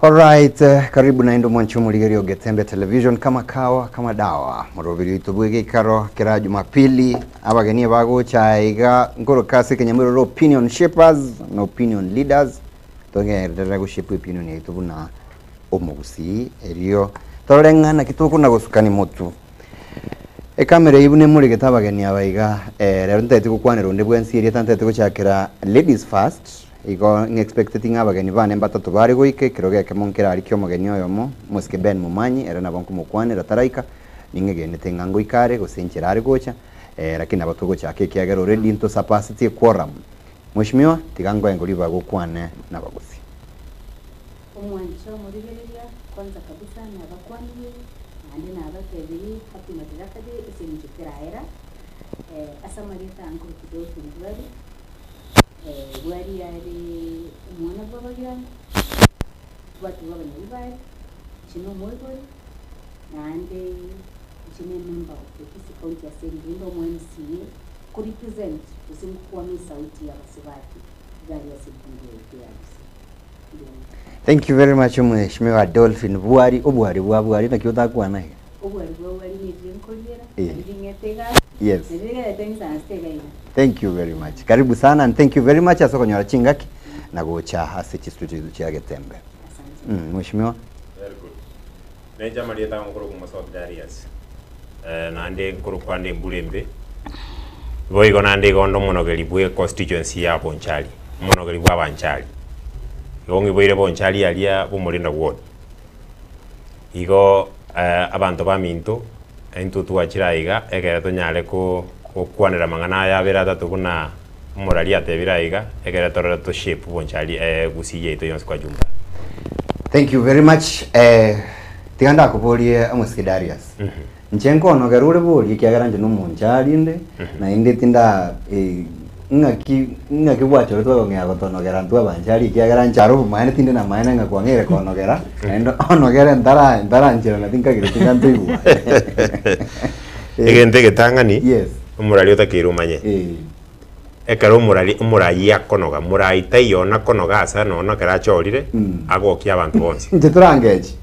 Alright, eh, karibu naende omwanchi omorigeri o Getembe Television kama kawa kama dawa moroberi oito bw'egeikaro kera Jumapili abageni bagocha iga nkoroka ase ekenyamorero opinion shapers na opinion leaders togenderere goshape opinion yaito buna omogusii erio torore ng'a naki tokona gosukani motu Ekamera eyio buna emoregete abageni aba iga eh, rero ntagete gokwanera onde bwensi erieta ntagete gochakera ladies first igo ng'expecteti ng'a abageni bane mbatato bare goika ekerogo ekemo nkerari kia omogeni oyomo omosike Ben Momanyi ere nabo nkomokwanera taraika ning'egenete ng'a ngoika are gose enchera are gocha eh, lakini nabo togochaka ekiagera already ntosurpasseti equorum. Mweshimiwa tiga nkoe ngori ribaga okwane nabagusii. Omwancha omorigereria, kwanza kabisa nabakwanirie, naende nabatebirie Happy Madaraka Day ase eng'encho teraera. Ase amarieta aya nkorokwa Dolphin Bwari, Bwari are omwana bw'abagirango, bwate bw'abanyaribari, inche na omoibori, naende inche ne emember of the Kisii County Assembly, inde omo MCA, ko represent gose ngokwana esauti y'abasubati iga aria ase ebunge yaito ya Gusii. Thank you very much Mheshimiwa Dolphin Bwari, obwari bwa Bwari naki otakwana iga? Obwari bwa Bwari nirire nkoriera, Eh. nari ring'ete egasi, Yes. nari rigerete ng'isanse iga iga. Thank you very much. Karibu sana and thank you very much ase okonyora chingaki na gocha ase chistudio chiaito chia Getembe. Asante. Mm, Mheshimiwa. Very good. Nenche amarieta amo nkorokwa Mosobi Darius. Eh, naende nkorokwa ande embura embe. Boigo naende igo onde omonogeri bwe constituency ya Bonchari, omonogeri bwa Abanchari. Igo ng'iboire Bonchari aria bw'Omorinda ward. Igo eh, abanto baminto, intwe twachire aiga ekere tonyare ko gokwanera amang'ana aya abere atato buna Omorari atebire aiga, ekere torore to shape Bonchari Gusii yaito yonsi kwa jumla. Thank you very much eh, tiga ndakoborie omosike Darius inche nkonogera ore borie ekiagera inche nomonchari inde naende tinda eh, ng'aki ng'aki gwachoretwe kong'ea gotonogera intwe abanchari ekiagera inche aro obomaene tinde namaene ng'a kwang'eire konogera naende onogere ntara ntarancherana tinkagire tinga ntoigwane Egento egetang'ani, Yes. omorari otakeire omanye, Eh. ekero omorari omorayi akonoga, morayi taiyo nakonoga ase nonya ekero achorire, agokia abanto bonsi. Inche torangechi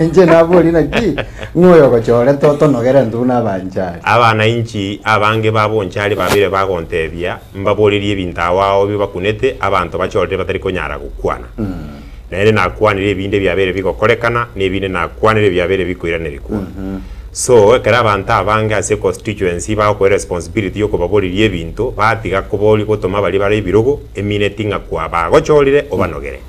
inche naborie naki ng'o oyo ogochorete otonogere intwe buna abanchari. Abanainchi abange ba bonchari babeire bagontebia mbaborerie ebinto ao ao bibakunete abanto bachorire batari konyara gokwana. Naende nakwanire ebinde biabeire bigokorekana, na ebinde nakwanire biabeire bikoiranerigwa. So, ekero abanto abange ase econstituency bagokoa eresponsibility yokobaboreria ebinto, batiga kobori gotoma baria bare ebirogo, emineti ng'a kwa bagochorire obanogere.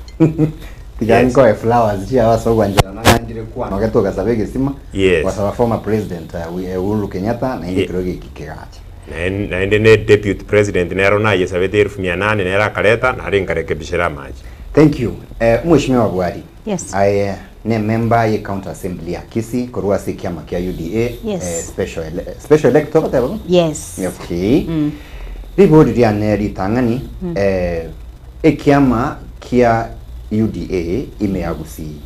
Tiga Yes. nkoe flowers chiao ase ogwancherana ng'a ndire kwanogete ogasaba egesima, Yes. ogasaba former president Uhuru Kenyatta, naende Ye- ekerogo eki kegacha. Naen- Naende ne deputy president nero nayesabete elfu mia nane nere akareta, nare nkarekebishera amache. Thank you. Eh, Mheshimiwa Bwari. Yes. Aye ne member ye county assembly ya Kisii korwa ase ekiama kia UDA Yes. eh, special ele special elect ogoteba bo? Yes. Okay. Ribori riane ritang'ani eh, ekiama kia UDA ime ya Gusii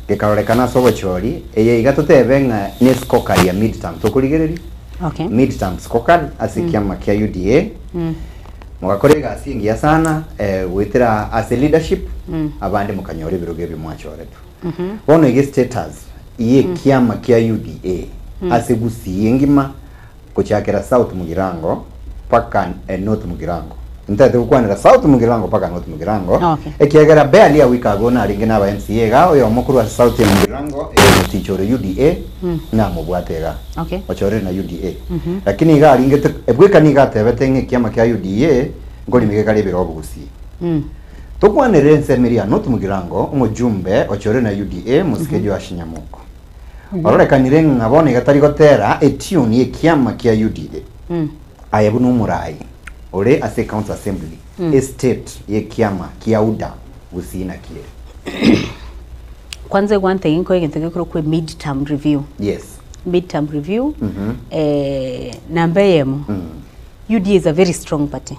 gekarorekana ase obochori eye iga totebe ng'a ne scorecard ya midterm tokorigereria Okay. midterm scorecard ase ekiama kia UDA Mogakora egasi engiya sana goetera ase leadership abande mokanyora ebirogo ebio mwachoretwe. Bono iga status ye ekiama kia UDA ase Gusii engima gochakera South Mugirango paka North Mugirango. Ntagete gokwanera South Mugirango paka North Mugirango Okay. ekiagera barely a week ago narenge na aba MCA iga oyomo korwa ase South Mugirango omoticha ore UDA namobwate iga. Okay. Ochorire na UDA. Lakini iga aringete bweka nigo atebete ng'a ekiama kia UDA nkorima gekare ebirogo Gusii. Tokwanere ensemo eria ya North Mugirango omojumbe ochorire na UDA Mosike Joash Nyamoko. Ororekanire ng'a bono iga tari gotera etune y'ekiama kia UDA. Aye buna omorai ore ase County Assembly estate y'ekiama kia UDA Gusii naki ere? Kwanza egwantegi nkoe egento gekorokwa mid term review. Yes. Mid term review eh, namba eyemo UDA is a very strong party.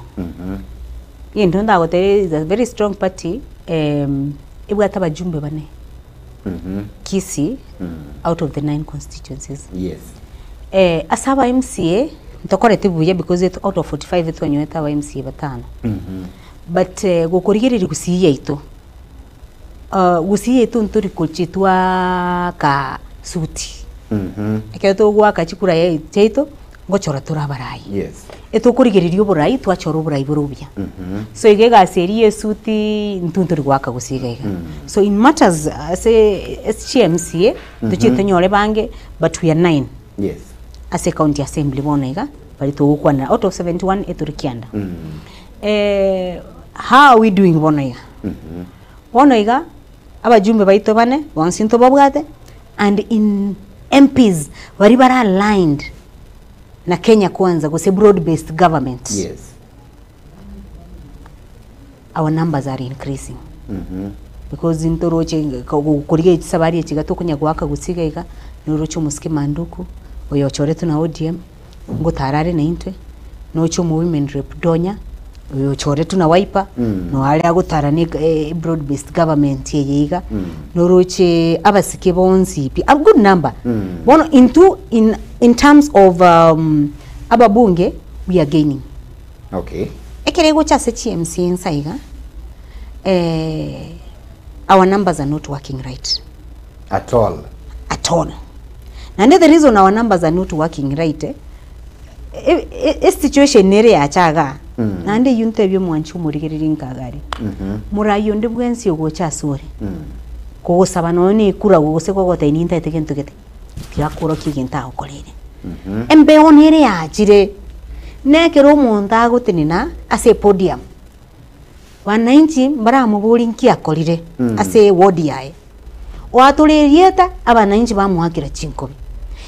Egento ndagotebia is a very strong party em, ebwate abajumbe bane Kisii out of the nine constituencies. Yes. Eh, ase aba MCA ntokoreti buya because it out of 45 twanyorete aba MCA batano. But eh, gokorigereria gusii yaito. Gusii yaito ntori kochia twaaka suti. Ekero togoaka chikura chiaito, ngochora tore abarai. Yes. Etokorigereria oborai, twachora oborai bore obuya. So iga egasi eria ya esuti, intwe ntori goaka gose iga iga. So in matters ase chi MCA, tochie tonyore bange, but we are nine. Yes. Ase ecounty assembly bono iga, baria togokwanera out of 71 etore kianda. How are we doing bono iga? Bono iga, abajumbe baito bane bonsi ntobabwate, and in MPs baria bare aligned na Kenya Kwanza gose broad based government, Yes. our numbers are increasing. Because ntoroche korigia chisabari echi iga tokonya goaka gose iga iga, noroche omosike Manduku, oyo ochoretwe na ODM, ngotara are naintwe, noche omo women rep Donya, oyo ochoretwe na Wiper, no are agotara na e broad based government eye iga, noroche abasike bonsi pi, a good number. Bono intwe in in terms of ababunge, we are gaining. Okay. Ekero egocha ase chi MCA inse iga, our numbers are not working right. At all. At all. Naende the reason our numbers are not working right, e e esituation nere yacha igaa, naende eywo ntebie omwanchi omorigereria nka iga aria, morai onde bwensi ogocha asore, kogosaba nonye na ekura gose kogotebia nintagete gento gete, tiga akorokia egento agokoreire. Embeo nere yachire, na ekero omonto agotenena ase epodium, wananchi mbaramoborie nki akorire ase eward yaye. Oatore erieta, abananchi bamoakera chinkobi.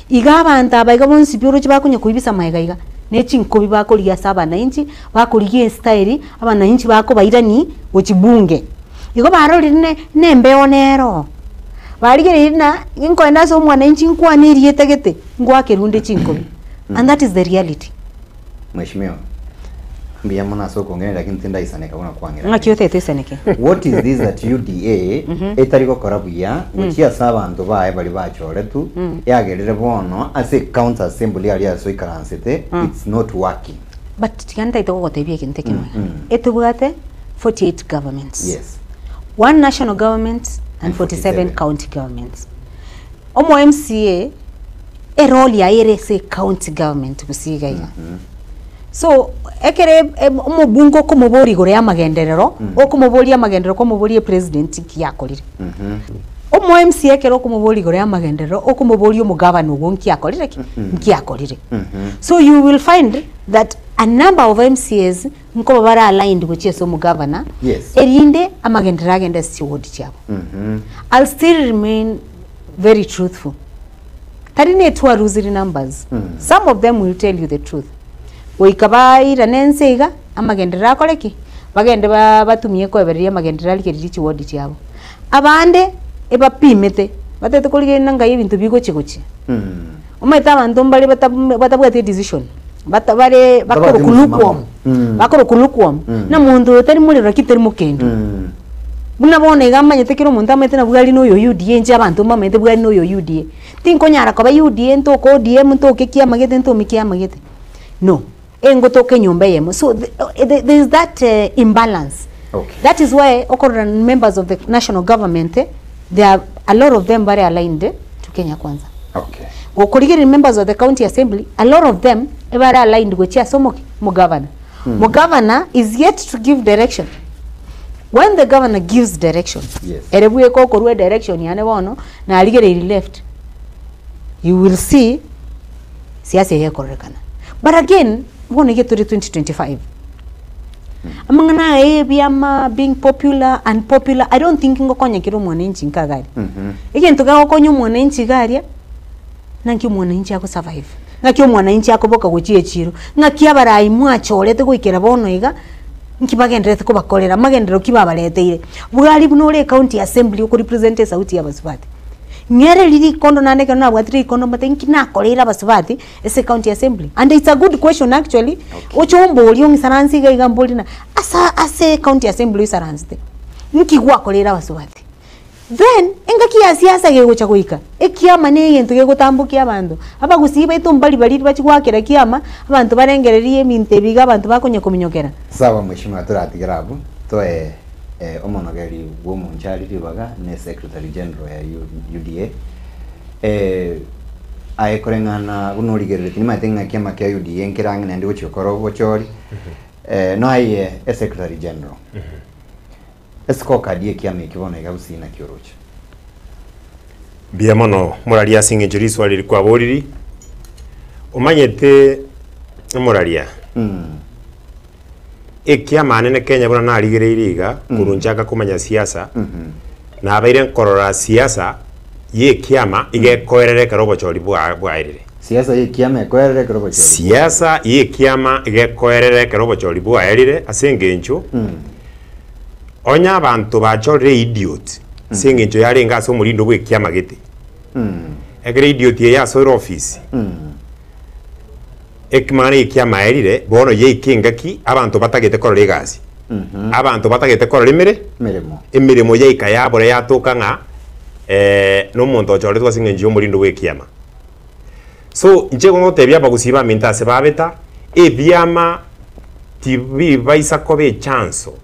Iga abanto aba iga bonsi pi oroche bakonya koibisa magega iga, ne chinkobi bakorigia ase abananchi, bakorigia estyle, abananchi bakobairani gochia bunge. Igo barorire ne ne embeo nero, barigereiri na nkoenda ase omwananchi nkwane erieta gete, ngoakerwe nde chinkobi and that is the reality. Mheshimiwa, mbuya mono ase okong'ina lakini tindaisaneka buna kwang'ira. Ng'aki otete oisaneke? What is this that UDA etari gokora buya gochia ase abanto baye baria bachoretwe yagerire bono ase county assembly aria ase oikaransete it's not working. But tiga ntaete gogotebia egento ekemo iga. Etobwate 48 governments. Yes. One national government and And 47 47. county governments. Omo MCA erole yaye ere ase ecounty government gose iga iga. So, ekere em- omobunge okomoboria igoro ya amagenderero, okomoboria amagenderero okomoboria epresident nki yakorire. Omo MCA ekero okomoboria igoro ya amagenderero, okomoboria omogavana ogo nki akorire ki? Nki akorire. So you will find that a number of MCAs nkoba bare aligned gochia ase omogavana, Yes. erinde amagenderero agende ase chiward chiabo. I'll still remain very truthful. Tari netwarusiri numbers, some of them will tell you the truth. Goika bairane ense iga, amagenderero akore ki? Bagende ba batumie koebereria amagenderero arigererie chiward chiabo. Abande, ebapimete, batagete korigereria ng'a ngai ebinto bigochi gochia. Omanyete abanto mbare bata batabwati edecision, bata bare Batabwati bakorokwa lukewarm, msimamo. bakorokwa lukewarm, na monto oyo tari morero lakini tari mokendo. Buna bono iga amanyete kera omonto amanyete nabwo aria noyo UDA inche abanto mbamanyete bwari noyo UDA. Tinkonyara koba UDA ntoke ODM ntoke kiama gete ntome kiama gete, no, engotoka enyomba eyemo so the there is that imbalance. Okay. That is why okorora members of the national government there are a lot of them bare aligned to Kenya Kwanza. Okay. Gokorigereria members of the county assembly a lot of them ebare aligned gochia ase omoki omogavana. Mogavana is yet to give direction. When the governor gives direction, Yes. ere bweka okorwa edirection yane bono, narigereiri left, you will see siasa eye ekororekana. But again, bono iga tore 2025, amang'ana aya ya ebiama, being popular, unpopular, I don't think ngokonya kera omwananchi nka iga aria. Egento kegokonya omwananchi iga aria, naki omwananchi ago survive, ng'aki omwananchi akoboka gochia echiro, ng'aki abarai mwachorete goikera bono iga, Nki bagendererete kobakorera? Amagenderero ki babareteire? Bwari buna ore ecounty assembly okorepresent esauti ya abasubati. Ng'ere riria rikondo naende ekero nabwatire rikondo mbate nki nakoreire abasubati ase ecounty assembly? And it's a good question actually, oche omborie ong'isaranse iga iga mborie ng'a asa ase ecounty assembly oisaransete, nki gwakoreire abasubati? Then, engaki ya siasa gegocha goika, ekiama na egento gegotambokia abanto. Abagusii baito mbari bariri bachie goakera kiama, abanto barengererie ebinto ebi iga abanto bakonya kominyokera. Sawa mheshimiwa toratigere abwo toe Omonogeri bw'omonchari ribaga ne Secretary General ya UDA. Aye koreng'ana buna origereretie nimanyete ng'a ekiama kia UDA nkere ang'e naende gochia gokora obochori, naye Esecretary General. Escorecard y'ekiama eke bono iga gusii naki oroche? Mbuya mono moraria ase eng'encho riswali eri kwaboriri, omanyete omoraria, ekiamanene Kenya buna narigereirie iga korwa nchaka komanya siasa, nabeire nkorora siasa ya ekiama iga ekoerera ekero obochori bwa bwaerire. Siasa ya ekiama ekoerera ekero obochori Siasa ya ekiama iga ekoerera ekero obochori bwaerire ase eng'encho Onye abanto bachorire eidiot ase eng'encho yarenge ase omorindo bw'ekiama gete, ekero eidiot eye yasoire ofisi, ekimang'ana ekiama aerire, bono yaika engaki abanto batagete korora egasi, abanto batagete korora emere Emeremo. emeremo yaika yabora yatoka ng'a na omonto ochoretwe ase eng'encho y'omorindo bw'ekiama. So, inche igo ngotebia abagusii baminto ase babeta, ebiama tibibaisa koba echanso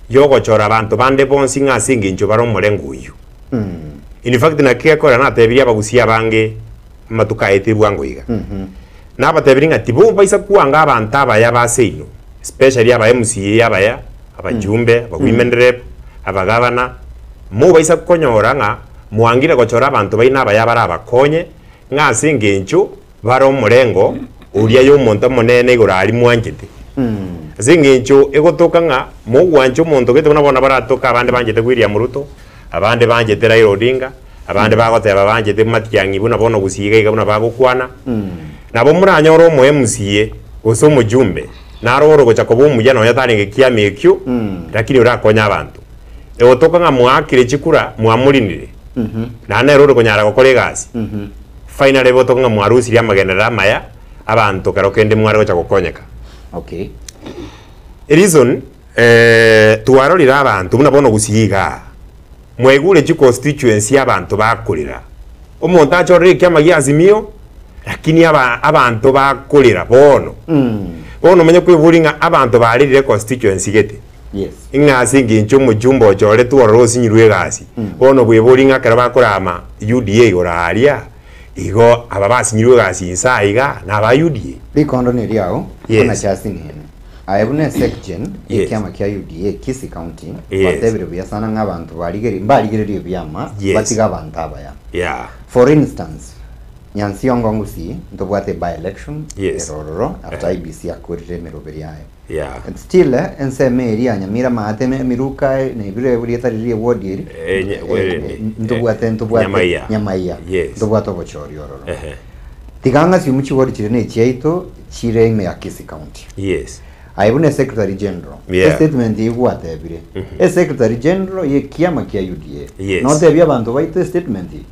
yogochora abanto bande bonsi ng'a ase engencho bare omorengo oyio. In fact naki gekogera natebirie abagusii abange amatuko aetire bwango iga. Nabatebirie ng'a tibobaisa kwanga abanto abaya ba seino, especially aba MCA abaya, abajumbe, aba women rep, abagavana, mobaisa konyora ng'a mwangire gochora abanto baino abaya barabakonye, ng'a ase engencho bare omorengo oria y'omonto omonene igoro aria mwanchete. Ase engencho egotoka ng'a mogwancha omonto gete buna bono baratoke abande banchete William Ruto, abande banchete Raila Odinga, abande bagoteba banchete Matiang'i buna bono gusii iga iga buna bagokwana. Nabo moranyore omo MCA gose omojumbe naro ore gocha koba omuya nonya tarenge kiama ekio lakini orakonye abanto. Egotoka ng'a mwaakire chikura mwamorinire naende nere ore konyara gokora egasi. Finally egotoka ng'a mwarusirie amagenderero amaya abanto kero kende mware gocha gokonyeka. Okay. Reason eh, twarorire abanto buna bono gusii igaa, mwaigure chiconstituency abanto bakorera. Omonto achorere ekiama gia Azimio lakini aba abanto bakorera bono. Bono omanye kweboria ng'a abanto barerire constituency gete. Yes. Ng'a ase engencho omochumba ochoretwe ororo osinyirwe egasi, bono bweborie ng'a ekero bakorama UDA igoro aaria, igo aba basinyirwe egasi inse aiga naba UDA. Rikondo neriao, Yes. buna chiasinene. Aye buna esection Yes. yekiama kia UDA Kisii County, Yes. gwatebire buya sana ng'a abanto barigeri mbarigererie ebiama, Yes. batige abanto abaya. Yeah. For instance, Nyansiongo Gusii ntobwate by election Yes. ere ororo after IEBC akorire emeroberi yaye. Yeah. And still eh, ensemo eria ya Nyamira maate emiruka eh, na ebire erieta riria eward eri Eh, nye- eh, werende. eh, ntobwate Eh, ntobwate Nyamaiya. Nyamaiya Yes. ntobwate obochori ororo Ehe. tiga ng'a chimu chiward chire na echiaito chire ime ya Kisii County Yes. aye buna esecretary general Yeah. estatement eywo gwatebire esecretary general ye kiama kia UDA Yes. notebie abanto baito estatement eye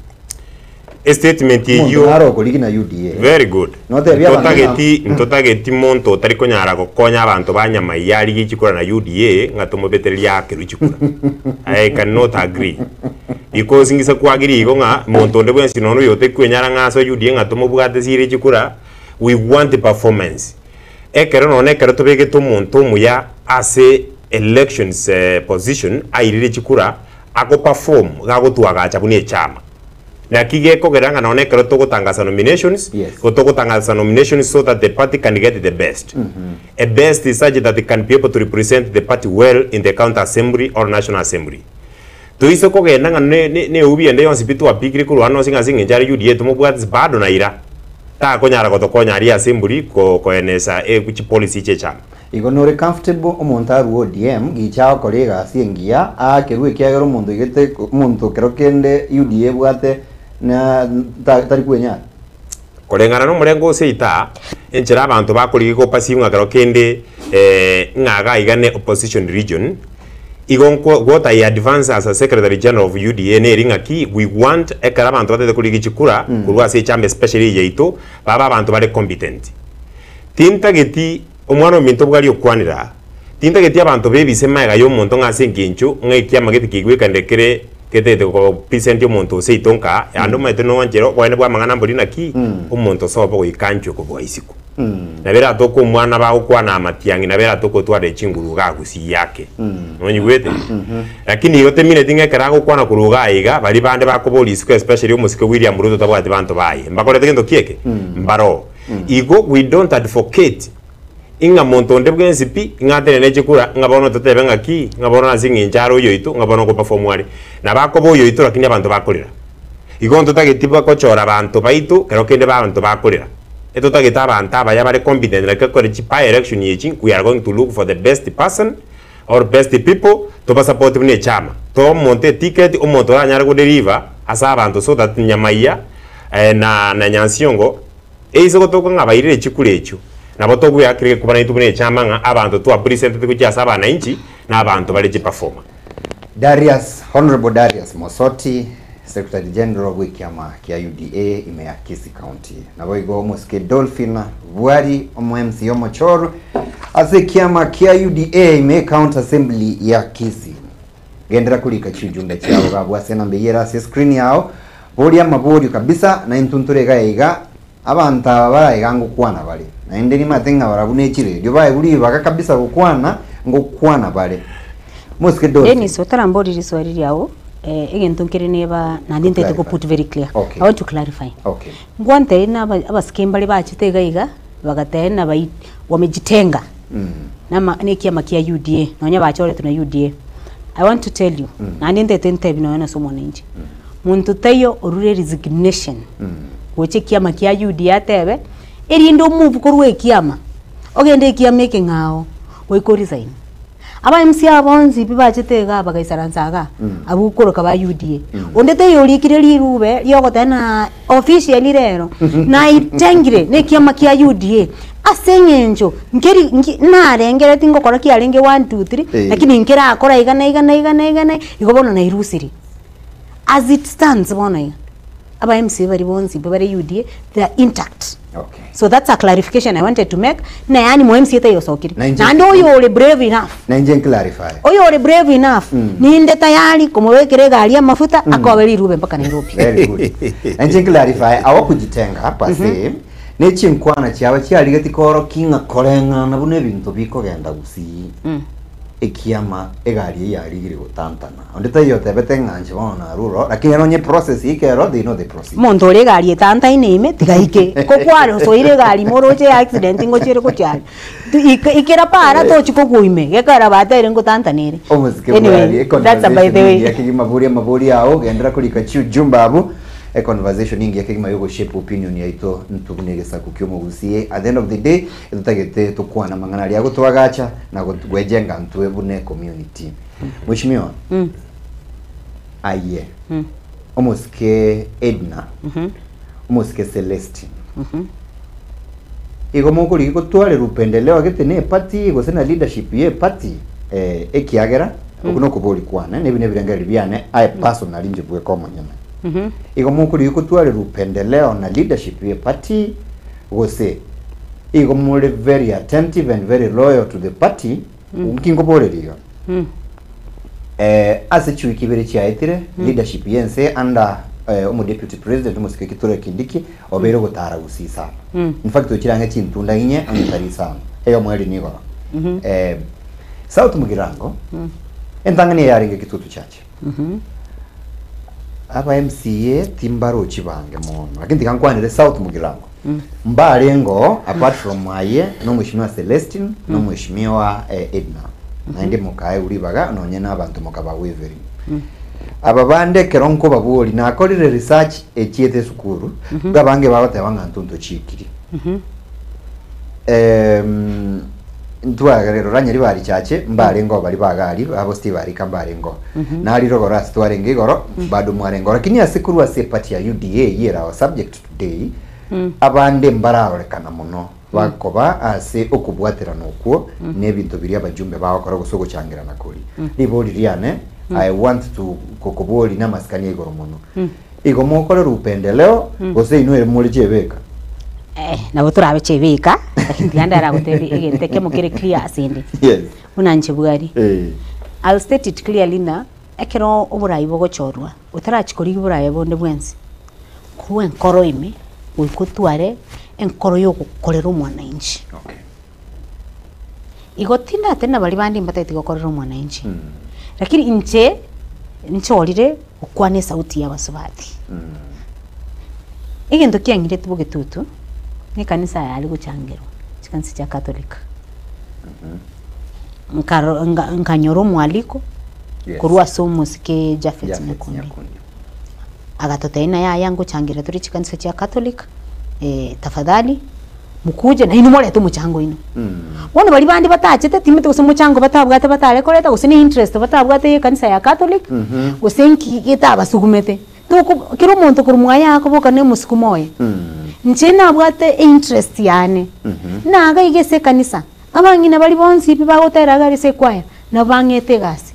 Estatement Omonto eyio naro okorigi na UDA. Very good. Notebia abanto ng'a- Ntotageti ntotageti monto otari konyara gokonya abanto ba Nyamaiya arigie chikura na UDA ng'a tomobetererie aakerwe chikura. I cannot agree. Because ng'ise kwagire igo ng'a monto onde bwensi nonya oyo otekwenyara ng'a asoe UDA ng'a tomobwate sire chikura, we want performance. Ekero nonya ekero tobegete omonto omuya ase elections position airire chikura, ago perform gagotwagacha buna echama. Naki gekogera ng'a nonya ekero togotangasa nominations, Yes. igo togotangasa nominations so that the party can get the best. A best is such that it can be able to represent the party well in the county assembly or national assembly. Toise kogenda ng'a ne- ne- neubi ende yonsi pi twapikire korwa ano ase ng'a ase eng'encho are UDA tomobwatisi bado naira, takonyara gotokonya aria assembly ko- koenesa e chipolicy chi'echama. Igo nore comfortable omonto arue ODM gicha agokora egasi engiya aakerwe ekiagera omonto oigete omonto kero kende UDA ebwate na tari kwenyara. Koreng'ana nomorengo o seita, enchera abanto bakorigia gopasiu ng'a kero kende ng'a iga iga ne opposition region, igo nko what I advance as a secretary general of UDA neri ng'aki we want ekero abanto batagete korigia chikura korwa ase echamba especially eye yaito, babe abanto bare competent. Tintageti Omwana ominto bwari okwanire aa, Tintageti abanto bebise magega y'omonto ng'a ase engencho ng'a ekiama gete keigwekanire kere getagete gopisentia omonto ose ito nka, ande omanyete noanchera oboene bw'amang'ana mbori naki, omonto sobo goika anchwe kobua isiko. Nabo eratoke omwana bagokwana amatiang'i nabo eratoke otware chinguru iga agusii yake. Nonyigwete? Lakini igo temineti ng'a ekero agokwana korwa igaa iga, baria bande bakoboria isiko especially omosike William Ruto tabwati banto baye. Mbakorete gento ki eke? Mbaroo. Igo we don't advocate ing'a monto onde bwensi pi, ng'a atenene chikura, ng'a bono totebe ng'aki, ng'a bono ase eng'encho are oyoito, ng'a bono ngoperform are. Nabo akoba oyoito lakini abanto bakorera. Igo ntotageti gochora abanto baito kero kende ba abanto bakorera. Etotagete abanto abaya bare competent naki ekore chi by election echi we are going to look for the best person or best people toba support buna echama. Toe omonto eticket omonto oranyare go deliver ase abanto so that Nyamaiya na na Nyansiongo eise gotoka ng'a bairire chikura echio nabo togweakera egekuba naintwe buna echama ng'a abanto twa presentete gochia ase abananchi na abanto bare chiperformer. Darius, Honourable Darius Mosoti, Secretary General bw'ekiama kia UDA ime ya Kisii County. Naboigo omosike Dolphin Bwari, omo MCA omochoro ase ekiama kia UDA ime y'County Assembly ya Kisii. Gendera korika chiujumbe chiabo gabwo ase enamba eyio ere ase escreen yao, boria amaborio kabisa na intwe ntore iga iga abanto aba bare iga ngokwana bare. Naende nimanyete ng'a barabwo ne chiredio baegwe ribaga kabisa gokwana, ngokwana bare. Mosike Dolphin. Dennis, otaramboria riswali riao, eh, egento nkere neba naende ntaete go Clarify. put very clear. Okay. I want to clarify. Okay. Ngwantebia na aba- abasike mbare bachete iga iga, bagateba na bai wamejitenga nama na ekiama kia UDA, nonya bachoretwe na UDA. I want to tell you, naende ntaete ntebi nonya nase omwananchi, monto taiyo orure resignation gocha ekiama kia UDA atebe, erinde omove korwa ekiama, ogende ekiama ekeng'ao, goika oresign. Aba MC aba bonsi pi bachete igaa bagaisaransa igaa, abwo okoroka ba UDA. Onde taiyo orikire rirube riogoteba na officially rero, naitengire na ekiama kia UDA, ase eng'encho nkeri nki narengereretie ngokora kiarenge one two three, Eh. lakini nkerakora iga na iga na iga na iga na iga, igo bono nairusirie. As it stands bono iga, aba MC baria bonsi pi bare UDA, they are intact. Okay. So that's a clarification I wanted to make, na yaani mo MCA tayosokire. Na inche- Naende oyo ore brave enough, Na inche nclarify. oyo ore brave enough, ninde tayari komobekera egari amafuta akobe rirube mpaka Nairobi. Very good. Na inche nclarify awakujitenga per se ne chinkwana chiabo chiarigeti korokia ng'a koreng'ana buna ebinto bikogenda gusii. Ekiama egari eyio yarigire gotantana. Onde taiyo otebete ng'a inche bono narure ororo, lakini ere onye process ike ero, they know the procedure. Omonto ore egari etantaine ime tiga aike, ko kware osoire egari ime oroche accident ngochia ere gochia are. Ikera para tochi kogwa ime, gekogera bateire ngotantana ere. Omosike Anyway, bwari, that's a by the econversation way. engiya kegima boria amabori ao, genderera korika chiujumbe abwo, econversation engiya kegima yogoshape opinion yaito intwe buna egesaku kia omogusii. At the end of the day, Etotagete tokwane amang'ana aria agotwagacha na gwejenga ntwe buna ecommunity. Mheshimiwa, aye, omosike Edna, omosike Celestine, igo mokorigia gotwarera upendeleo gete na eparty gose na leadership ya eparty eh, ekiagera okwo nokoboria kwane na ebi nebirengererio biane aye personally inche bweka omonyene. Igo mokorigia gotwarera upendeleo na leadership ya eparty gose Igo more very attentive and very loyal to the party, nki nkoboreria iga? Eh, ase chiwiki ibere chiaetire, leadership y'ense under eh, omo deputy president omosike Kithure Kindiki obeire ogotara gusii sana. In fact ochire ang'e chintunda inye onye tari isano. Eyomo eri nigoro. Eh, South Mugirango, entang'ani eyarenge Kitutu Church. Aba MCA timbarochi bange mono, lakini tiga nkwanere South Mugirango. Mbarengeo apart from aye na omweshimiwa Celestine na omweshimiwa eh, Edna. Naende mokaegwa ribaga nonye na abanto mokaba wavering. Aba bande ekero nkobabori nakorire research echiete esukuru, abange bagoteba ng'a intwe ntochikiri. Em, ntwagerera oranyari bari chache mbarengeo baria bagari abo Steve Arika mbarengeo nari rogoro ase twarenge igoro bado mwarengeo lakini ase korwa ase eparty ya UDA eyio ere our subject today abande mbararorekana mono bakoba ase okobwaterana okwo na ebinto biria abajumbe bagokora gose ogochangerana koria ribori riane I want to kokobori na amasikani ya igoro mono igo mokorera upendeleo gose inwe ere more chebeka Eh, nabo torabe chebeka, lakini tiga ndaragotebi egento ekemo kere clear ase inde. Yes. Buna inche bwari. Eh. I'll state it clearly ng'a, ekero oborai bogochorwa, otarachia korigia oborai bonde bwensi, korwa enkoro ime. goika otware enkoro ya ogokorera omwananchi. Okay. Igo tindate na baria bande mbatagete gokorera omwananchi, lakini inche nchorire gokwana esauti ya abasubati. Egento kiang'irete bogetutu, na ekanisa yare gochangerwa, chikanisa chia Catholic. Nkaro nka nkanyora omwaliko Yes. korwa ase omosike Japhet Japhet Nyakundi. Nyakundi. Agatotebia ng'a yaya ngochangera tore chikanisa chia Catholic, tafadhali mukuje nainwe morete omochango oino. Bono baria bande batachete timanyeti gose omochango batabwate batare koreta gose ne interest batabwate ya ekanisa ya Catholic, gose nki getabasugumete. Toko kera omonto korwa mwaye akoboka na omosukumo oye. Inche nabwate einterest yane, naga iga ase ekanisa, abang'ina baria bonsi pi bagotera iga ase ekwaya, nabo bang'ete egasi.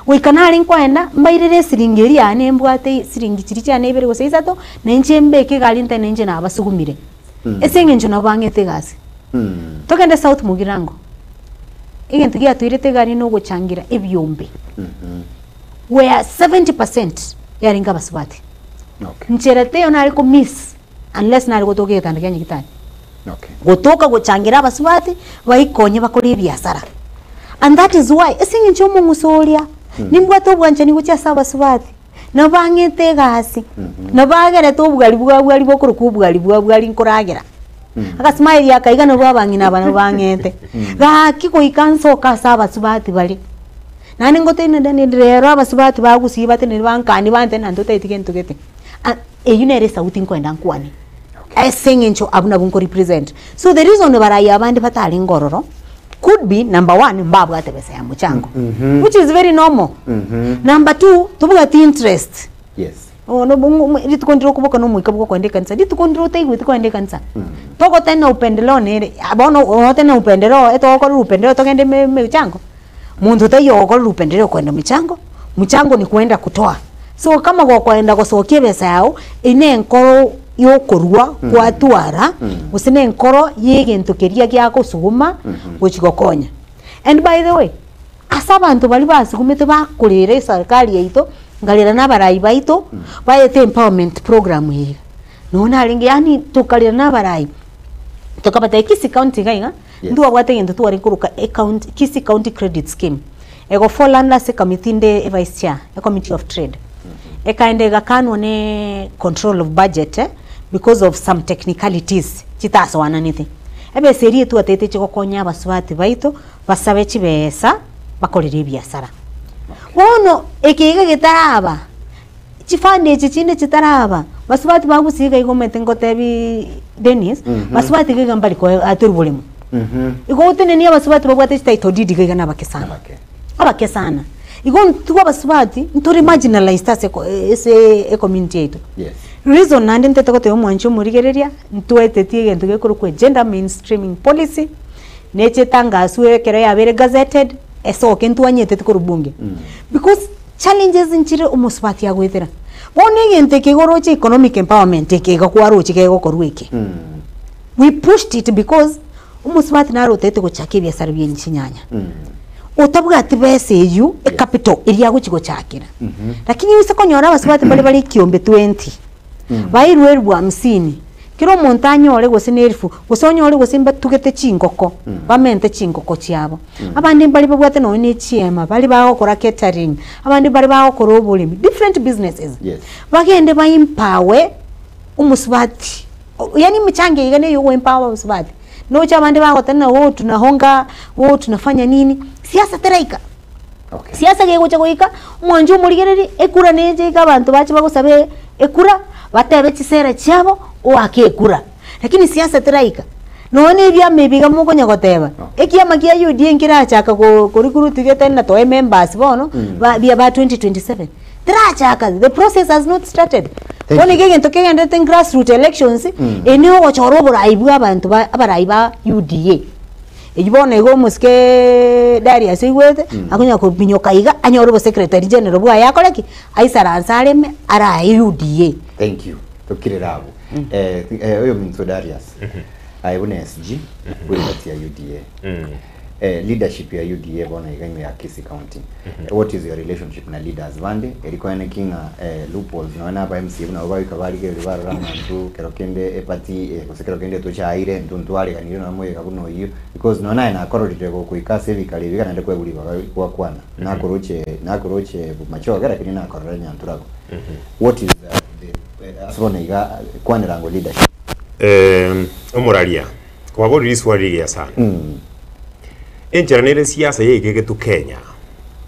Goika nare nkoenda, mbairere esiringi eria yane mbwate esiringi chiria chiane ibere gose isato, na inche mbeke egari ntenene inche nabasugumire. Ase eng'encho nabo bang'ete egasi. Togende South Mugirango, egento giatoirete egari na ogochangira ebiombe. Where 70% yarenge abasubati. Okay. Nchera teiyo nare ko miss unless nare gotoka egetanda kia nyagitari. Okay. Gotoka gochangira abasubati baikonye bakore ebiasara. And that is why ase eng'encho omong'uso oria nimbwate obwanchani gochia ase abasubati nabo bang'ete egasi nabo bagerete obwari bwa bwari bokorokwa obwari bwa bwari nkoragera. Agasmile aka iga nabwo abang'ina aba nabo bang'ete. Gaki goika nsoke ase abasubati baria. Naende ngotebi Daniel rero abasubati bagusii batenene bankanie bantebie naende totaeti gento gete. Ah eywo nere esauti nkoenda nkwane, ase eng'encho abwo nabwo nko represent. So the reason barayi abande batarenge ororo, could be number one mbabwate besa ya mochango, which is very normal. Number two, tobwati interest. Yes. Bono rituko ndire okoboka na omoika bwokoenda ekanisa, rituko ndire otaigweti koenda ekanisa, togotena upendeleo nere, bono ogotena upendeleo etogokorera upendeleo togende eme emechango. Monto taiyo ogokorera upendeleo koenda mchango, mchango ni kwenda kutoa. So kama gokoenda gosokia ebesa yago, eyio na enkoro yokorwa kwatwara, gose na enkoro ya egento keria giagosuguma gochi gokonya. And by the way, ase abanto baria basugumete bakorera eserikari yaito, nkarera na abarai baito, baete empowerment program eye iga. Nonya narenge yaani tokarera na abarai, tokabatebia Kisii county iga iga, Yes. ntwabwate egento tware koroka ecounty, Kisii county credit scheme, ego fall under ase ecommittee inde evice chair, ecommittee of trade. Ekaenda egakanwa ne control of budget because of some technicalities chitasoananete. Ebesa eria etwatete chigokonya abasubati baito, basabe chibesa, bakorere ebiasara. Bono eke iga getaraba, Chifund echi chinde chitaraba, basubati bagusii iga igo omanyete ngotebiiii Dennis, basubati iga iga mbari koe aterwa boremo. Igo otenenie abasubati babwate chititle deed iga iga nabake sana, Abake. abake sana. Igo intwe abasubati ntore marginalized ase eko ase ecommunity yaito. Yes. Reason naende ntete gotebia omwanchi omorigereria, ntwetetie egento gekorokwa gender mainstreaming policy, neche etangaswe ekero yabeire gazetted, esoke ntwanyeteti korwa bunge. Because Challenges nchire omosubati agoetera. Bono egento eke igo oroche economic empowerment eke iga kwaroche kegokorwa eke. We pushed it because omosubati naro otagete gochaka ebiasara bie chinyanya. Otabwati besa eywo ecapital eria agochi gochakera. Lakini ase konyora abasubati mbare bare ekiombe 20, bairwe elfu hamsini, kera omonto anyore gose ne elfu, gose onyore gose mbatugete chingoko, bamente chingoko chiabo. Abande mbare babwate nonye ne chiema, baria bagokora catering, abande mbare bagokora oboremi, different businesses. Yes. Bagende ba empower omosubati, yaani emechango eye iga neye ogo empower abasubati. Noche abande bagoteba ng'a oh tunahonga, oh tunafanya nini, siasa teraika. Okay. Siasa gegocha goika, omwancho omorigereria, ekura neche iga abanto bache bagosabe ekura, batebe chisera chiabo, oake ekura. Lakini siasa teraika, nonya na ebiama ebi iga mokonya goteba, ekiama kia UDA nkerachaka ko korecruit getari na toe members bono, ba bia ba 2027, terachaka, the process has not started. Thank Bono you. iga egento kegenderete grassroot elections, eye nigo ogochora oborai bwa abanto ba abarai ba UDA. Eyio bono igo omosike Darius oigwete, akonya kominyoka iga, anyore obosecretary general bwaye akore ki? Aisaranse areme, arae UDA. Thank you. Tokirere abwo. Eh, eh, oyo minto Darius. Aye buna SG, bw'ebati ya UDA. Leadership ya UDA bono iga ime ya Kisii County. What is your relationship na leaders bande? Eri koeneki ng'a loopholes nonya na aba MCA buna nabo bagoika barigereria barora ng'a intwe kero kende eparty gose kero kende tochaire intwe ntwareganire nonya moyega buna oyio because nonya naye nakororire gokoika ase ebikari ebi iga naende kwegwa ribaga gwakwana nakoroche nakoroche bomachoge lakini nakorora nyanturago. What is the ase bono iga kwanera ango leadership? Omoraria, kwaborire riswali rigiya sana. Enchera nere siasa yaigegetwe Kenya,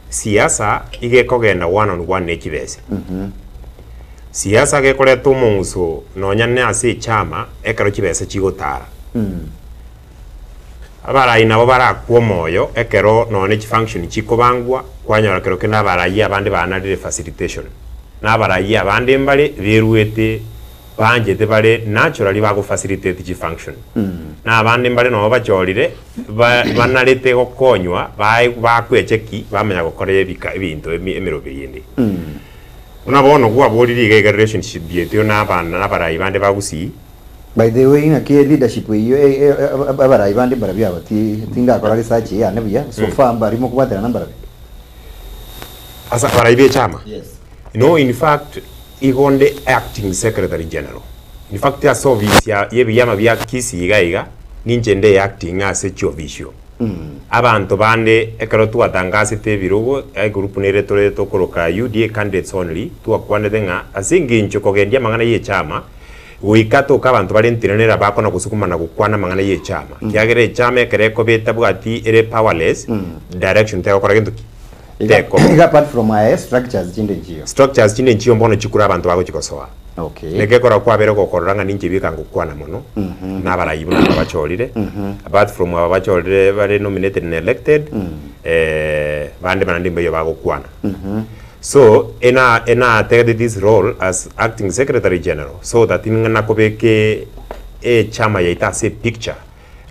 siasa iga ekogenda one on one ne chibesa. Siasa gekoreta omong'uso nonya ne ase echama ekero chibesa chigotara. Abarai nabo barakwe omoyo ekero nonya ne chifunction chikobangwa, kwanyora kero kende abarai abande banarire facilitation, na abarai abande mbare beruete Banchete bare naturally bago facilitate chi function. Na abande mbare nabo bachorire ba banarete gokonywa bae bakwecheki bamanya gokora ebika ebinto emi emeroberi ende. Buna bono gwaborire iga iga relationship yaito na abana na abarai bande ba Gusii. By the way ng'aki leadership eyio e- e- abarai bande mbarabio aba ti tindakora research yane buya so far mbari mokobwaterana mbarabio. Ase abarai b'echama? Yes. No in fact igo nde acting secretary general. In fact ase ofisi ya y'ebiama bia Kisii iga iga, ninche nde acting ase chiofisio. Abanto bande ekero twatangasete ebirogo, egroup nere tore tokoroka UDA candidates only, twakwanete ng'a ase engencho kogendia amang'ana y'echama, goika toke abanto bare ntenenera bakona gosukuma na gokwana amang'ana y'echama. Ekiagera echama ekero ekoba etabwati ere powerless, direction tegokora gento ki? Iga Tekoba. iga apart from aye structures chinde nchiyo. Structures chinde nchiyo mbono chikure abanto bagochi gosoa. Okay. Neke ekero kwabere gokorora ng'a ninche bika ngokwana mono na abarai buna aba bachorire apart from aba bachorire bare nominated na elected bande naende mbayo bagokwana. So ena enategete this role as acting secretary general so that ng'a nakobeke echama yaito ase epicture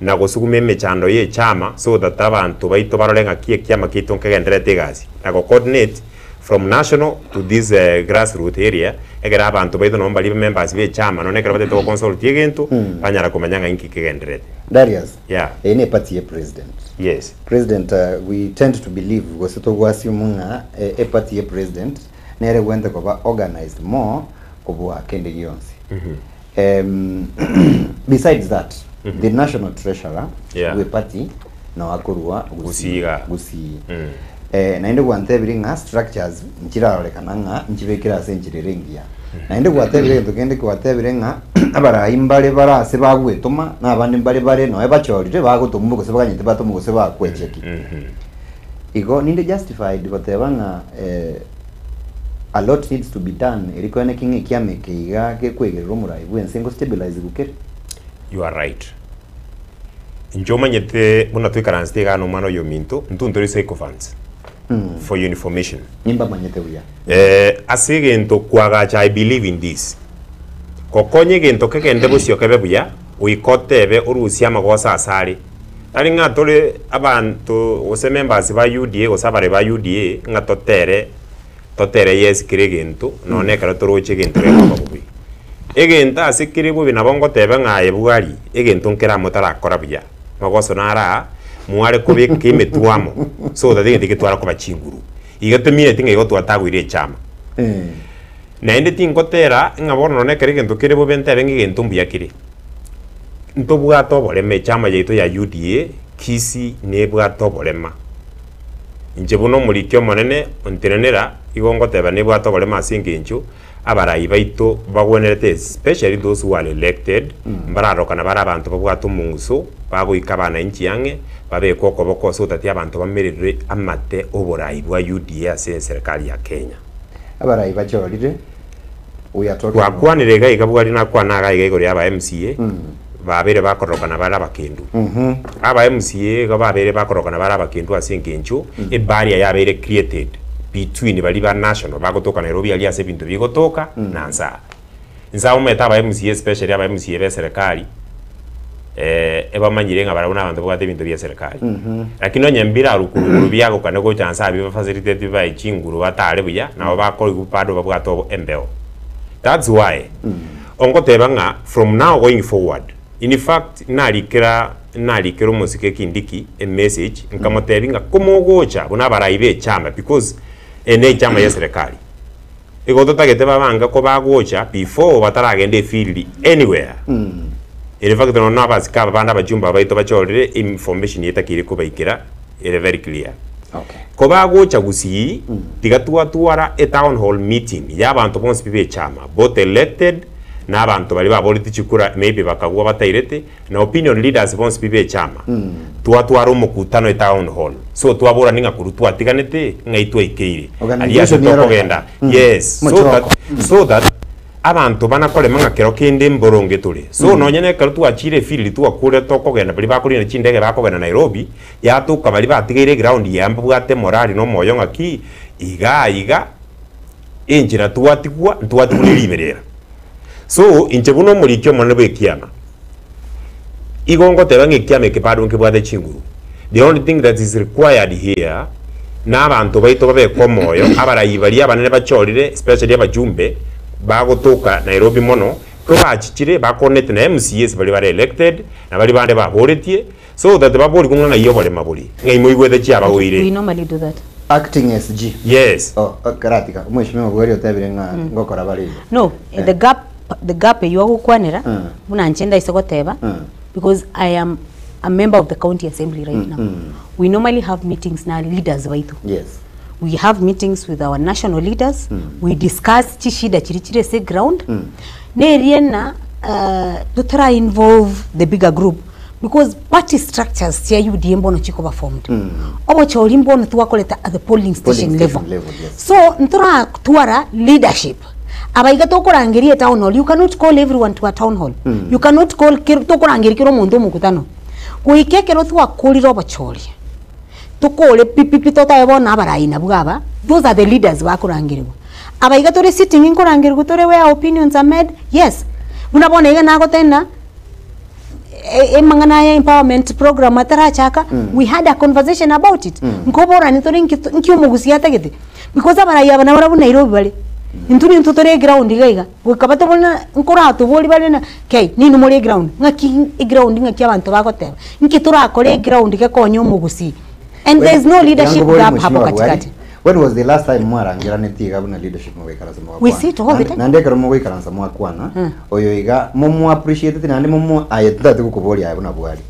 na gosuguma emechando y'echama so that abanto baito barore ng'aki ekiama kiaito nkegendererete egasi na go coordinate from national to this grassroot area ekero abanto baito nabo mbari members b'echama nonye ekero batagete go consult egento banyara komanya ng'a inki kegendererete. Darius, Yeah. eye ne eparty ye president. Yes. President we tend to believe gose togo assume ng'a eparty ye president nere egwente koba organized more kobua kende gionsi. Besides that, the national treasurer Yeah. bwe party no akorwa Gusii iga. Gusii. Naende gwantebirie ng'a structures nchirarorekana ng'a nchibekire ase enchera ere engiya. Naende gwatebire egento kende gwatebire ng'a abarai mbare bare ase bagwetoma na abande mbare bare noe bachorire bagotomwa gose baganyete batomwe gose bakwecheki. Igo ninde justified goteba ng'a a lot needs to be done eri koene ki ng'a ekiama eke iga gekwegerera omorai bwense ngo stabilize gokere. You are right. Inche omanyete buna toikaransete igaa na omwana oyo ominto, intwe ntore sycophants for your information. Nimbamanyete buya. Ase egento kwagacha I believe in this. Gokonya egento kegende bosio kebe buya, goika otebe orusie amagoso asare. Tari ng'a tore abanto gose members ba UDA gose abare ba UDA ng'a totere totere yes kera egento nonye ekero toroche egento gekoba bobe. Egento ase kere bobe nabo ngoteba ng'a aye bwari egento nkere amo tarakora buya, magoso naro aa mware kobeka emetwe amo so that egento getware koba chinguru. Iga tomineti ng'a igo twatagoire echama. Naende tingotera ng'a bono nonye ekero egento kere bobe ntebe ng'a egento mbuya kere. Ntobwate oborema echama yaito ya UDA, Kisii nebwate oborema. Inche buna omoriki omonene ontenenera, igo ngoteba nebwate oborema ase engencho abarai baito bagwenerete especially those who are elected, mbararokana bare abanto babwate omong'uso, bagoika abananchi ang'e, babeke okoboko ase otati abanto bamererwe amate oborai bwa UDA ase eserekari ya Kenya. Abarai bachorire, we are talking of. Gwakwanire iga iga bwari nakwana iga iga igoro ya aba MCA babeire bakororokana bare abakendu. Aba MCA igo babeire bakororokana bare abakendu ase engencho ebarrier yabeire created between baria ba national bagotoka Nairobi aria ase ebinto bigotoka na nsaa. Nsaa omanyete aba MCA especially aba MCA be eserekari ebamanyire ng'a barabwo nabanto babwate ebinto bia eserekari. Lakini onye mbirarwe korwa igoro biagokana gocha nse abwo bafacilitate bae chinguru batare buya, nabo bakoigwa bado babwate obo embeo. That's why ongoteba ng'a from now going forward, In fact, narikera narikera omosike Kindiki emessage nkamotebia ng'a komogocha buna abarai ba echama because eye ne echama ya eserekari, igo totagete babange kobagocha before bataragenda efield anywhere. In fact nonya na abasike aba bande abachumba baito bachorire information etakeire kobaikera ere very clear. Okay. Kobagocha Gusii tiga twatwara e town hall meeting ya abanto bonsi pi b'echama both elected na abanto baria baboreti chikura maybe bakagwa batairete na opinion leaders bonsi pi b'echama twatwara omokutano e town hall so twaborani ng'a korwa twatiganete ng'ai twaikeire aria ase Organization yero tokogenda yes so that, so that abanto bana korema ng'a kero kende mboronge tore so nonye na ekero twachire efield twakure tokogenda baria bakorina chindege bakogenda Nairobi Yatoka baria batigaire eground yaye mbabwate morali na omoyo ng'aki igaa iga enchera twatigwa ntwatigwa ne riberera. So inche buna omoriki omonene bw'ekiama, igo ngoteba ng'a ekiama eke bado nkebwate chinguru. The only thing that is required here na abanto baito babeke omoyo, abarai baria abanene bachorire especially abajumbe bagotoka Nairobi mono, kobachichire bakonete na MCAs baria bare elected na baria bande baboretie, So that baborigwe ng'a ng'ai oborema bore, ng'ai moigwete We chiabagoire. normally do that. Acting SG. Yes. Oh, oh, karatika omweshimiwa bweri otebire ng'a ngokora bare igo. No, Eh. the gap the gap eywo agokwanera Mm. buna inche ndaise goteba Mm. because I am a member of the county assembly right now. We normally have meetings na leaders baito. Yes. We have meetings with our national leaders, we discuss chishida chiri chire ase ground, neriena uh, totara involve the bigger group Because party structures chia UDA mbono chikoba formed. Obochori mbono twakorete at the polling station Polling level. station level, yes. So ntoratwara leadership. Abaiga tokorangeria etown hall, you cannot call everyone to a town hall. You cannot call kero tokorangeria kera omonto omokutano. Goika ekero twakorire obochori, tokore pi pi pi totabe bono abarai nabwo aba, those are the leaders bakorangerigwa. Abaiga tore sitting nkorangerigwa tore where opinions are made, yes. Buna bono iga nagoteba ng'a emang'ana aya empowerment program atarachaka, we had a conversation about it. Nkoborani tore nki nki omogusia atagete, because abarai aba nabarabwo Nairobi bare, intwe nintwe tore eground iga iga, goika batobori ng'a nkoratobori bare na kei, ninwe more eground, ng'aki eground ng'aki abanto bagoteba, nki torakore eground gekonye omogusii, and there is no leadership Yango bori gap hapo Mheshimiwa Bwari, katikati. When was the last time mwarangeraneti iga buna leadership mogoikaransa We mogakwana? sit all the Naende- time. Naende ekero mogoikaransa mwakwana, oyo iga momo appreciateti naende momo aye totagete gokoboria aye buna bwari.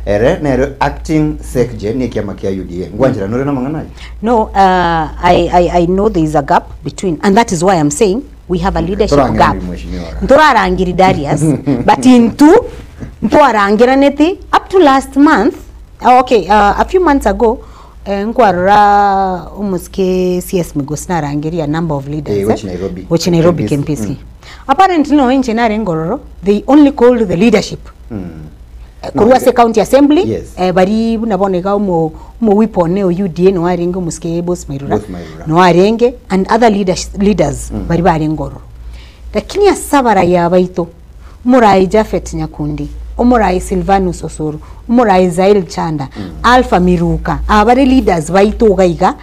Ere nere acting secgen ne ekiama kia UDA. Ngwancherana ore namang'ana aye? No, uh, I, I, I know there is a gap between, and that is why I'm saying we have a leadership gap. Torangereri mheshimiwa. Ntorarangiri Darius, but intu ntwarangeraneti up to last month, oh, okay, uh, a few months ago, eh, nkwarora omosike CS Migosi narangeria a number of leaders. Eh, which Nairobi. Which Nairobi Kempinski. Kempinski. Apparently no inche nare ngororo, they only called the leadership. No, Korwa ase county assembly Yes. eh, bari buna bono iga omo omowipo one o UDA no arenge omosike Bos Mairura Bos Mairura. no arenge and other leaders, leaders bari barenge ororo lakini ase abarai abaito omorai Japhet Nyakundi omorai Silvanus Osoro omorai Zail Chanda Alpha Miruka aba bare leaders baito iga iga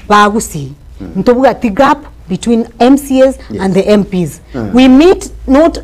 bagusii ntobwati gap between MCAs and the MPs we meet not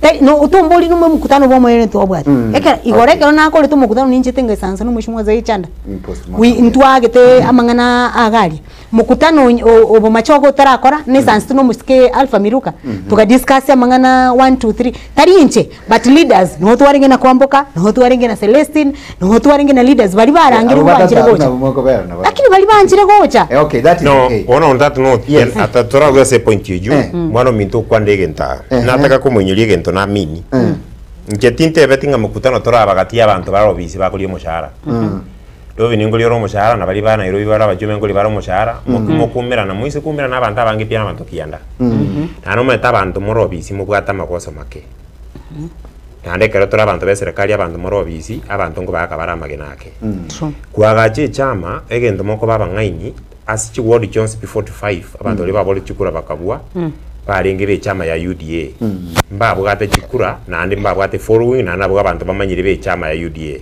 Tari no otombori nomwe mokutano bwa omoyene ntobwate. Ekero igoro Okay. ekero nakorete omokutano ninchete ngaisansa na omweshimiwa Zaid Chanda. Mm, postmortem, We yes. ntwagete amang'ana iga aria. Mokutano onye o- obomachogo otarakora naisansete na omosike Alpha Miruka, toga discuss amang'ana one two three, tari inche but leaders nigo twarenge na Kwamboka, nigo twarenge na Celestine, nigo twarenge na leaders baria barangire Abo banchire batatu gocha. nabo mokobera nabo. Lakini baria banchire gocha. Eh, okay, that is No, okay. bono on that note, Yes. ata toragwe ase epoint eyio, Eh. mwana ominto okwane egento aa. Ehe. Nataka komoinyoria egento namini. Inche tintebeti ng'a mokutano toraba gati y'abanto bare obisi bakoria omoshahara. Robi ninkoria ore omoshahara na baria ba Nairobi bare abachume nkoria bare omoshahara, moki mokoumerana moise koumerana abanto abange pi abanto kianda. Naende omanyete abanto more obisi mobwate amagoso make. Naende ekero tore abanto b'eserekari abanto more obisi, abanto nkobaaka bare amagena ake. True. Koagacha echama, egento mokoba abang'aini, ase chiward chionsi pi 45, abanto baria baboreti chikura bakabua, barenge b'echama ya UDA. Mbabwate chikura, naende mbabwate following, naende nabwo abanto bamanyire b'echama ya UDA.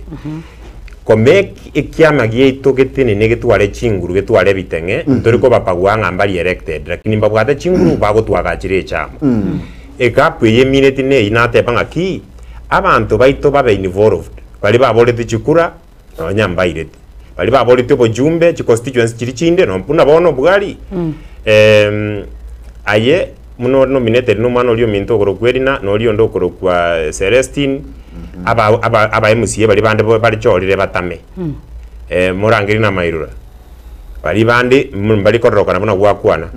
Komake ekiama giaito getenene getware chinguru getware ebiteng'e, ntori kobapagua ng'a mbari elected, lakini mbabwate chinguru bagotwagachera echama. Egapu eye emineti neyio nateba ng'aki, Abanto baito babe involved, baria baborete chikura nonya mbairete, baria baborete obochumbe chiconstituency chiria chinde no buna bono obwari aye buna ore nominated na omwana oria ominto okorokwa Elina na oria onde okorokwa Celestine, aba aba aba MCA baria bande barechorire batame, morangerie na amairura. Baria bande mbari kororokana buna gwakwana.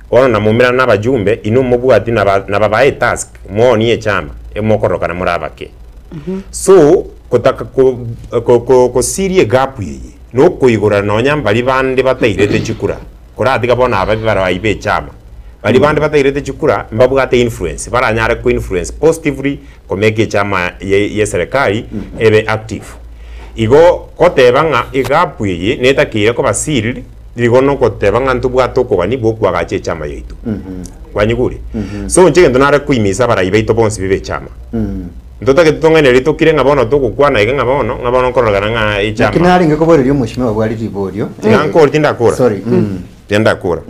Bono namoumerana nabajumbe, inwe mobwati nababae etask, moonie echama, emokororokana more abake. So, kotaka gosiria egapu eye, nokoigora nonya mbaria bande batairete chikura, koratiga bono aba barai b'echama. Baria bande batairete chikura, mbabwate influence, baranyare ko influence positively komeka echama y'eserekari ebe active. Igo goteba ng'a egapu eye netakeire koba sealed, nigo nogoteba ng'a ntobwate okogania bw'okoagacha echama yaito. Kwanyigure? So inche egento nare koimisa abarai baito bonsi bibe echama. Ntotagete tong'ainererie tokire ng'a bono togokwana iga ng'a bono, ng'a bono nkororokana ng'a echama. Naki narenge koboreria omweshimiwa bwari riborio. Tiga nkore tindakora. Sorry. Tiga ndakora.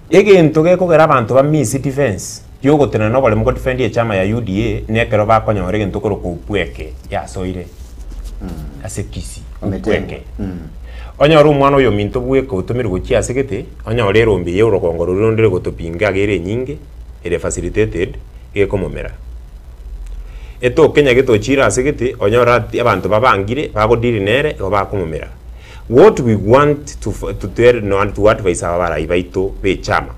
Egento gekogera abanto ba miss defense yogotenena na oboremu go defend echama ya UDA nekero bakonyora egento korokwa upweke yasoire ase Kisii upweke. Onyore omwana oyo ominto bweka otomirwe gochia ase gete onyore erombe ya orogongo roria ronde rigotopinga iga ere enyinge ere facilitated gekomomera. Etoke nyagete ochire ase gete onyore ati abanto babangire bagodeal nere igo bakomomera. What we want to to tell no to advise abarai baito b'echama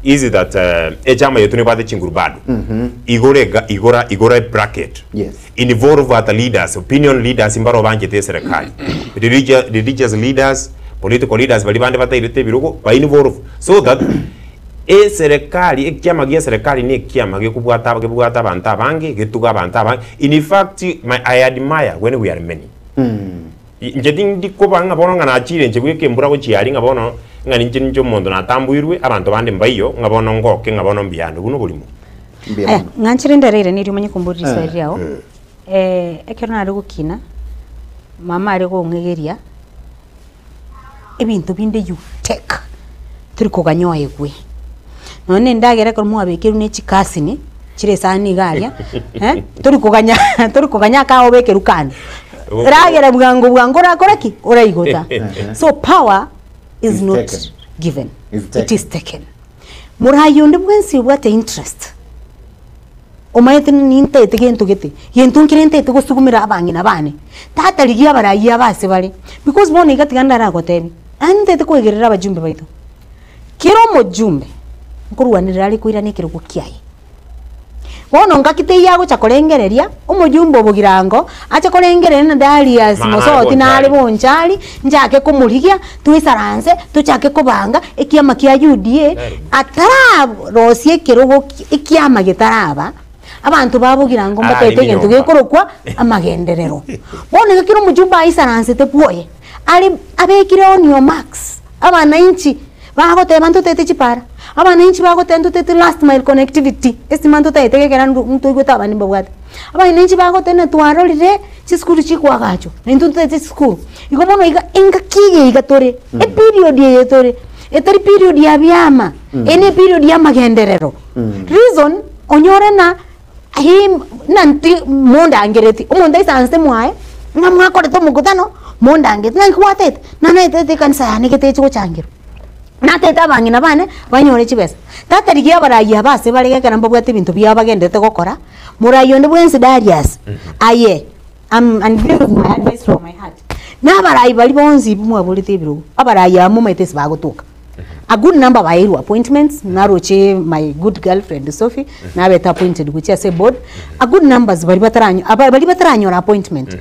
is that echama yetu nebwate chinguru bado igora ega igora igora ebracket Yes. involve other leaders opinion leaders mbaro banchete eserekari religious, religious leaders political leaders baria bande batairete ebirogo ba involve so that eserekari ekiama gia eserekari na ekiama gekobwata gebwate abanto abange getuge abanto abange in fact my, I admire when we are many Inche tindi koba ng'a bono ng'a nachire inche bweka embura gochia aria ng'a bono ng'a ninche ninche omonto natamboirwe, abanto bande mbaiyo, ng'a bono ngoke ng'a bono mbuya ande. Obwo noborimo. Mbuya Aya, mono. ng'anchire ndereire niria omanye komboria riswali riao. Ekero nare gokina, mama are kong'egeria, ebinto binde you take, tori koganya oegwe. Nonye na endagera ekero mwabekerwe na echikasini, chire esani iga aria, tori koganya tori koganya aka obekerwe kando. Ragera bwango bwango orakore ki? Oraigota. So power is Is not taken. given, Is it taken. is taken. Morayi onde bwensi obwate interest, omanyete nintaete gento gete, gento nkere ntaete gosugumera abang'ina bane, tata rigia abarai aba ase bare, because bono iga tiga ndaragotebi, naende ntaete koegerera abajumbe baito, kera omojumbe, nkorwanerera are koirana ekerogo kiaye. Bono ngaki teiyo agocha korengereria, omojumbe o bogirango, ache korengereria na Darius Mang'ana Mosoti are nare bonchari. bonchari, nchake komorigia, toisaranse, tochake kobanga, ekiama kia UDA, atararosia ekerogo ki ekiama getaraba, abanto ba bogirango Ararime mbataete egento nyomba. gekorokwa amagenderero. Bono iga kera omojumbe aisaransete bwoye, are abekire on your marks, abanainchi. Bagoteba ntotete chipara, abananchi bagoteba ntotete last mile connectivity, estima ntotaete gekera ndu ntoigwete abande mbabwate. Abananchi bagoteba ng'a twarorire chisukuru chikoagachwa, na intwe ntotagete chisukuru. Igo bono iga engaki eye iga tore, eperiod eye tore, etari period ya biama, eye ne eperiod ya amagenderero. Reason, onyore ng'a him ng'a nti mondangereti, omonto aisansete mwaye, ng'a mwakorete omokutano, mondangereti, naki gwatete? Nanaetete ekanisa yane gete echi gochangerwa, natete abang'ina bane, banyore chibesa. Tata rigia abarai aba ase bare ekero mbabwate ebinto biabo bagenderete gokora, morai onde bwensi Darius, aye am and this is my advice from my heart, na abarai baria bonsi mwaborete ebirogo, abarai aba momaete ase bagotoka. A good number baeirwe appointments, naroche my good girlfriend Sophie, nabete appointed gochia ase eboard, a good numbers baria bataranyo aba baria bataranyora appointment,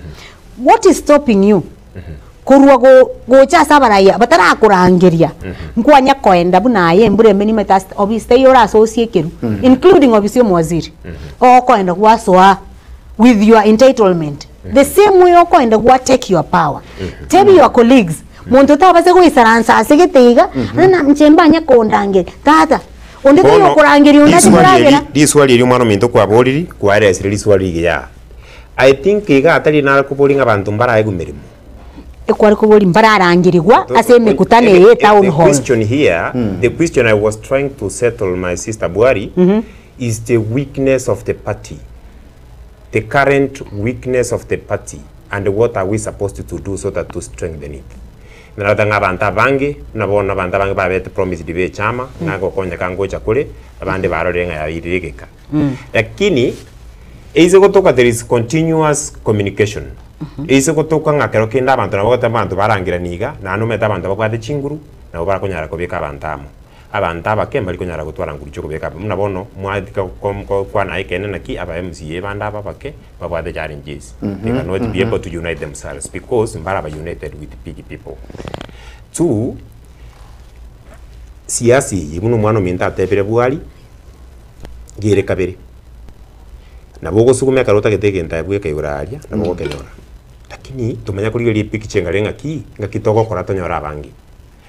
what is stopping you korwa go gocha ase abarai aba batarakorangeria, nkwanya koenda buna aye embura embe nimanyete ase ofisi teiyo orasosiekerwe, including ofisi ya omowaziri, okoenda gwasoa with your entitlement, the same way okoenda gwa take your power, tell your colleagues, monto tabasa goisaransa ase gete iga, ng'a inche mbanye kondangeria, tata, onde taiyo Bono, okorangeria onde ache riswali koragera. eri riswali eri omwana ominto kwaboriri, kwaeresire riswali rigiya aa. I think iga atari nare kobori ng'a abanto mbaraegwe emeremo. Ekware kobori mbararangerigwa ase emekutano eye The etown hall. question here, the question I was trying to settle my sister Bwari, is the weakness of the party, the current weakness of the party and what are we supposed to do so that to strengthen it. Narota ng'a abanto abange, buna bono abanto abange babete promised be echama, ng'a gokonyeka ngocha kore, abande barorire ng'a yabeire egeka. Lakini, eise gotoka there is continuous communication. Eise gotoka ng'a kero kende abanto nabo bagoteba abanto barangerani iga, naende omanyete abanto babwate chinguru, nabo bakonyara kobeka abanto amo. Abanto abake mbari konyara gotwara nguru chi'okobeka aba. Buna bono mwatika gokwana ekeene naki aba MCA bande aba abake babwate challenges. They cannot be able to unite themselves because mbare aba united with big people. Two, siasa eye buna omwana ominto atebire bwari, riere kabere. Nabo ogosuguma ekero otagete egento aye bweka igoro aria, nabo ogokenyora. Lakini tomanya korigereria epikicha engare ng'aki, ng'aki togokora tonyore abange.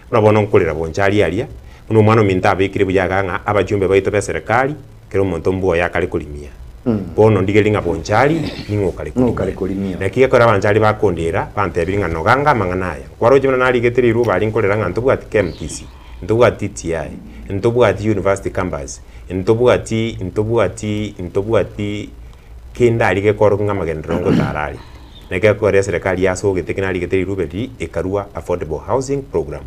Buna bono nkorera boncha aria aria, buna omwana ominto abekire buya iga ng'a abachumbe baito b'eserekari, kera omonto mbuoye akare korimia. Bono ndigererie ng'a boncha aria, ning'o okare Ng'o okare korimia. korimia. Naki gekogera abancha aria bakondera, bantebirie ng'a nogange amang'ana aya. Kwaroche buna narigete riruba aria nkorera ng'a ntobwati KMTC, ntobwati TTI, ntobwati university campus, ntobwati ntobwati ntobwati kende aria gekorokia ng'a amagenderero ngotara aria. Naki gekogera eserekari yasogete ki narigete rirube riria ekarua affordable housing program,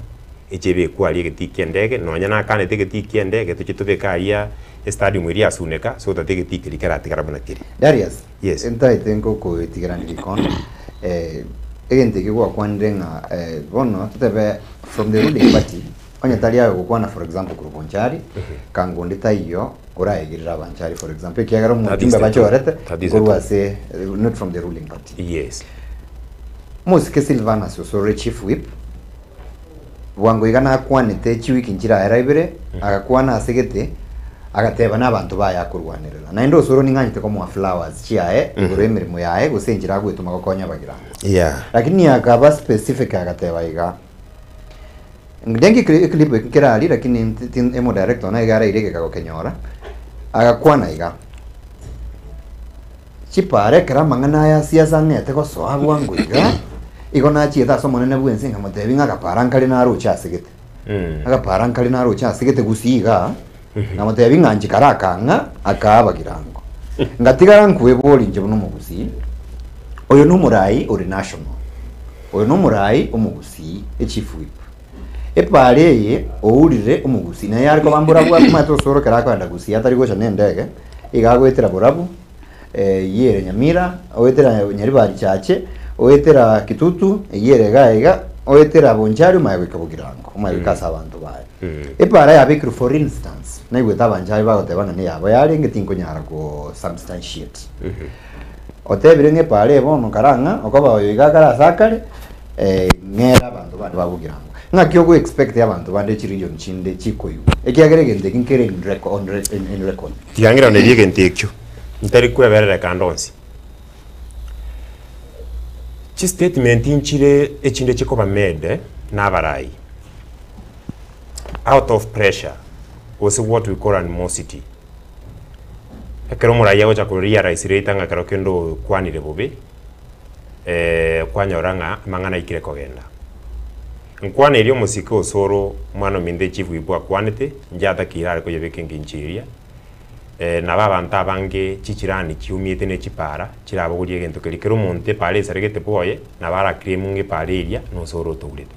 eche ebekwe aria egetii kia endege, nonya nakanete egetii kia endege toche tobeke aria estadium eria ya Suneka so that egetii keria keratigara buna kere. Darius, Yes. ntaete nkokotigerania rikondo, eh, egento eke gwakwanire ng'a eh, bono totebe from the ruling party, onye tari aye ogokwana for example korwa Bonchari, kango onde taiyo oraegerere abanchari for example, ekiagera That is omojumbe the truth. bachorete That is the korwa truth. ase eh, not from the ruling party. Yes. Mosike Silvanus osorore chief whip, bwango iga nakwanete chiwiki nchiraera ibere, agakwana ase gete, agateba na abanto baye akorwanerera. Naende osoro ning'anchete komoa flowers chiaye igoro emeremo yaye gose enchera agwetoma gokonya abagirango. Yeah. Lakini akaba specific agateba iga, ndengi eclip eki nkerari lakini emo director one iga araire egeka gokenyora, agakwana iga, chipara ekero amang'ana aya siasa ang'ete gosoa bwango iga, igo nachiete ase omonene bwa ense nkamotebia ng'a agapara nkare naroche ase gete. Agapara nkare naroche ase gete gusii igaa, nkamotebia ng'a inche kare akang'a akaa abagirango. Ngatigara nkweboria inche buna omogusii, oyo na omorai ore national, oyo na omorai omogusii, echief whip. Epara eye ourire omogusii, naye are koba mborabu akomanyete osoro ekero akoenda gusii atari gocha na endege, iga agoetera borabu, eyio ere Nyamira, oetera Nyaribari Chache, oetera Kitutu, eyio ere iga iga, oetera Bonchari omanye goika Bogirango, omanye goika ase abanto baye. Epara yabekirwe for instance, naigwete abanchari bagoteba ng'a neyabo yarenge tinkonyara ko substantiate. Otebire ng'a epara eye bono kara ng'a, okoba oyo iga akare ase akare, ng'ere abanto bande ba Bogirango. Ng'aki ogo expect abanto bande chiregion chinde chikoigwa, ekiagera egento eki nkere in reco- on re- in in record. Tiga ng'iranerie egento ekio, ntari kweberereka ande onsi. Chistatement nchire echinde chikoba made na abarai out of pressure gose what we call animosity. Ekero omorai agocha ko realize later ng'a ekero kende okwanire bobe, kwanyora ng'a amang'ana aikire kogenda. Nkwana eria omosike osoro omwana ominto echief whip akwanete, inche atakeire are koyebeka engencho eria, nabo abanto abange chichirani chiumiete ne chipara, chirabogorie egento keria. Kera omonto epara esaregete bwoye, nabo ara claim ng'a epara eria nosoro otourete.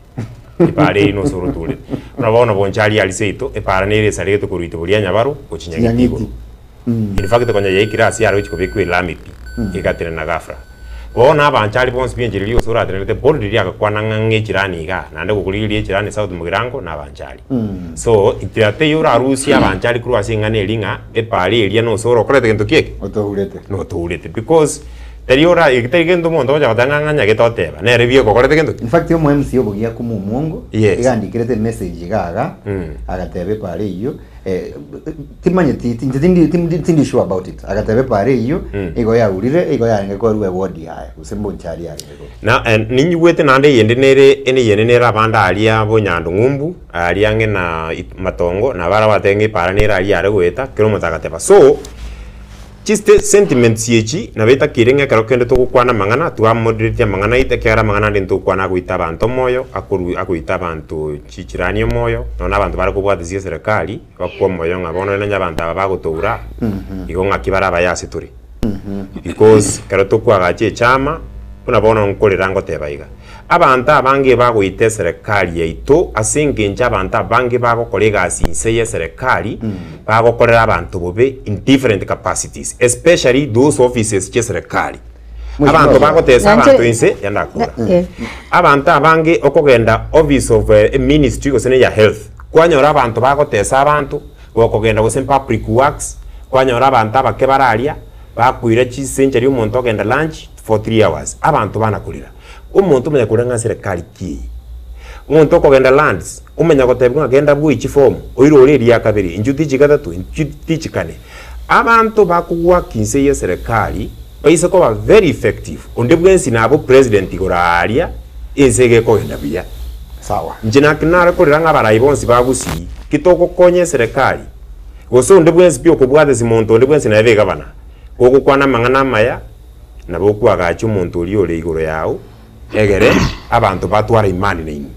Epara eria nosoro otourete. Buna bono boncha aria aria seito, epara nere esaregete korwa itobo ria Nyabaro gochia Nyang'iti igoro. In fact konya yaikire ase yare gochia kobekwa elami pi, egatenena ghafla. Bono abanchari bonsi b'enchera eria Osoro atenenete boldly riria agakwana ng'a ng'a echirani igaa, naende gokorigereria echirani South Mugirango na abanchari. So, intwe teiyo orarusie abanchari korwa ase eng'ana eria ng'a epara eria na Osoro okorete gento ki eke? Otourete. Notourete because tari ora tari gento omonto ogocha goteba ng'a ng'a nyagete oteba, nere bieka okorete gento ki? In fact omo MC obogia kuma omwongo, Yes. iga andikerete emessage iga iga, agateba epara eyio, eh, timanyeti inche tindi tindi tindi sure about it agateba epara eyio igo yaurire igo yarenge korwa eward yaye gose mbonchari yarenge korwa. Na eh, ninyigwete naende eyende nere ene eyende nere abande aria bonyando ng'umbu aria ang'e na it matongo nabo arabatebe ng'a epara nere aria yare goeta kera omonto agateba so. Chiste sentiments echi nabo etakeire ng'a ekero kende togokwana amang'ana, twamodereti amang'ana aito ekiagera amang'ana ande ntokwana agoita abanto omoyo, akoru agoita abanto chichirani omoyo, nonya na abanto bare kobwatisia eserekari, bakwa omoyo ng'a bono nonye abanto aba bagotoura, igo ng'aki bare abaye ase tore. Because ekero tokoagacha echama, buna bono nkorera ngoteba iga, abanto abange bagoita eserekari yaito ase engencho abanto abange bagokora egasi inse ya eserekari, bagokorera abanto bobe in different capacities, especially those offices chia eserekari. Abanto bagotesa abanto inse yandakora. Abanto abange okogenda office of ministry gose ne ya health, kwanyora abanto bagotesa abanto, gokogenda gose public works, kwanyora abanto abake bare aria, bakoira chisenchari omonto ogenda lunch for 3 hours, abanto bana korera. Omonto omanya korera ng'a serikali ki eye? Omonto okogenda lands, omanya gotebiwa ng'a genda bwoe chiform, oirore eria kabere, inchuo tichi gatato, inchuo tichi kane. Abanto bakogwaka inse ye serikali, baise koba very effective, onde bwensi nabo president igoro aaria, ense iga ekogenda buya. Sawa. Inche naki nare korera ng'a abarai bonsi ba Gusii, ki togokonya eserekari, gose onde bwensi pi okobwatesi monto onde bwensi naye begabana, gogokwana amang'ana amaya, nabo okoagacha omonto oria ore igoro yao, egere abanto batware imani nainwe.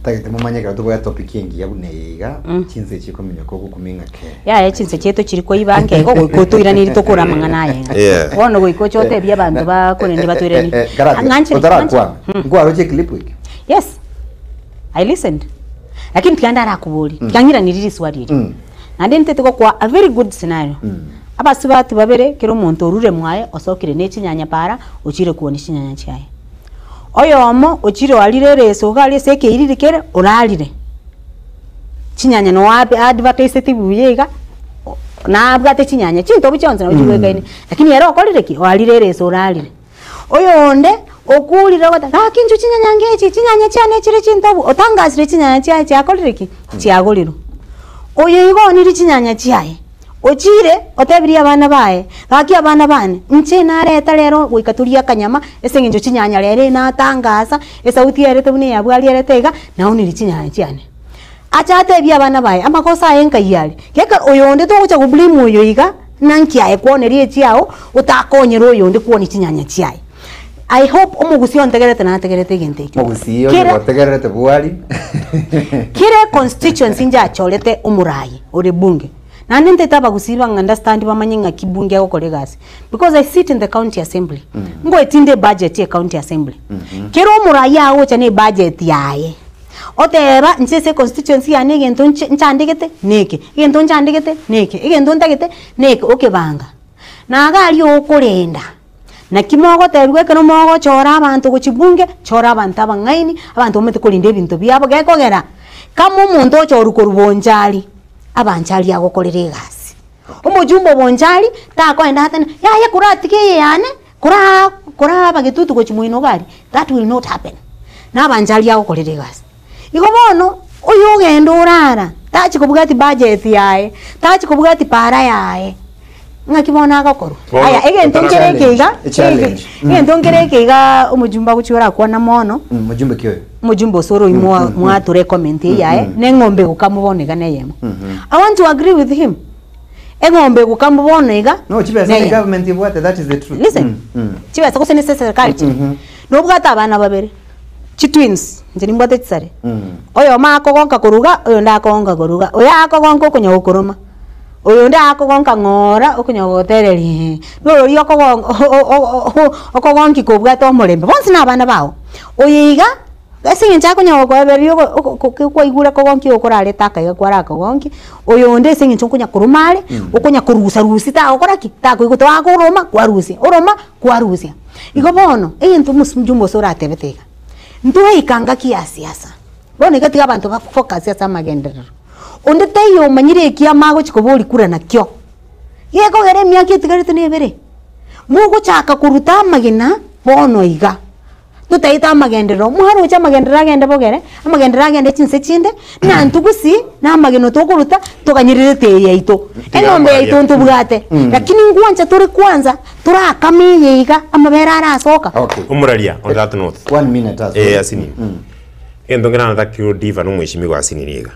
Tagete momanye ekero tobwate topic engiya buna eye iga, chinsa echi chikominyoka ogokumia ng'a kee. Yaya chinsa chiaito chiri koiba nkeigo goika otoiranerie tokore amang'ana aya iga. Yeah. Bono goika oche otebie abanto bakorende batoiranie. Karati, Ng'anchire, otarakwana, nkwaroche eclip eke? Yes, I listened. Lakini tiga ndarakoborie, tiga ng'iranerie riswali eri. Naende nintete gokoa a very good scenario. Abasubati babere kera omonto orure mwaye osokire ne chinyanya para ochire kwonia chinyanya chiaye. Oyomo ochire oarire ereso iga aria ase ekeiriri kere orarire, chinyanya noo advertiseti buya iga, nabwate chinyanya chintobu chionsi nabo chibwekaine, lakini ere okorire ki? Oarire ereso orarire. Oyonde okurire ogoteba gaki inchuo chinyanya ngechi, chinyanya chiane chire chintobu, otangasire chinyanya chiaye chiakorire ki? Chiagorirwe. Oyo igo oonirie chinyanya chiaye, ochire otebirie abana baye, gaki abana bane, inche nareta rero goika torie akanyama ase eng'encho chinyanya rero natangasa, esauti erete buna eyabwari erete iga, naonirie chinyanya chiane. Ache atebie abana baye, amagoso aye nkai are, geka oyonde togocha go blame oyo iga, nanki aye kwoneria echiao, otakonyera oyonde kwonia chinyanya chiaye. I hope omogusii ontegerete nategerete egento ekio. Mogusii onye Kera- gotegererete bwari. Kera econstituency njachorete omorayi ore bunge, naende ntaete abagusii bang understand bamanye ng'aki bunge egokora egasi, because I sit in the county assembly, ngoetie inde ebudget ya ecounty assembly, kera omorayi agocha na ebudget yaye, Oteba, inche ase econstituency yane egento nche nchandegete neke, egento nchandegete neke, egento ntagete neke, okebanga. Na iga aria okorenda, naki mogotebiwa ekero mogochora abanto gochia bunge, chora abanto abang'aini, abanto bamaete korinda ebinto biabo gekogera, kama omonto ochorwa korwa bonchari, abanchari agokorera egasi. Omojumbe o bonchari, takoenda atene, yaya koratiga eye yane, koraa koraa abagetutu gochia moino iga aria, that will not happen. Na abanchari agokorera egasi. Igo bono, oyo ogenda orara, tachi kobwati budget yaye, tachi kobwati para yaye, ng'aki bono agokorwa? Bono, Aya, egento otara- nkere eke iga, A challenge. egento nkere eke igaa omojumbe agochia orakwana mono, Mojumbe ki oyo? Omojumbe osoro oyio mwa mwature ecomment eye yaye, na eng'ombe egokamwa bono iga neyemo. I want to agree with him. Eng'ombe egokamwa bono iga No, chibesa ne neyemo. government ebwate, that is the truth. Listen, Mm, mm. chibesa gose nese eserekari chire. Nobwate abana babere, chitwins, inche nimbwate chisare. Oyomo akogonka korwa iga, oyonde akogonka korwa iga, oyo akogonka okonya gokoroma, oyonde akogonka ng'ora okonya gogotereria norori okogon okogonki kobwate omorembe, bonsi na abana bago. Oyo iga, ase eng'encho akonya gokoebereria ogo oko kwaigure kogonkia okorarete akaiga kwarakogonkia, oyonde ase eng'encho okonya koroma are, okonya korusa rusia tagokora ki? Takoigwa toakoroma kwarusia, oroma kwarusia. Igo bono, egento omosunte omose oratebete iga, ntoika ngaki ya siasa, bono iga tiga abanto ba focus ase amagenderero. Onde taiyo omanyire ekiama agochi koboria kura nakio, gekogera emiaka etigarete na ebere, mogochaka koruta amagena bono iga, totaete amagenderero, mwaroche amagenderero agende bogere, amagenderero agende chinse chinde, ng'a intwe gusii na amagena tokoruta toganyererete eye yaito. Tiga Eng'ombe yaito amaria. ntobwate, lakini ngwancha tore kwanza torakame eye iga, amabere arasoka. Okay. Omoraria on that note. One minute as Eh, well. asinini. Egento nkere natakire odiva na omweshimiwa asinini iga.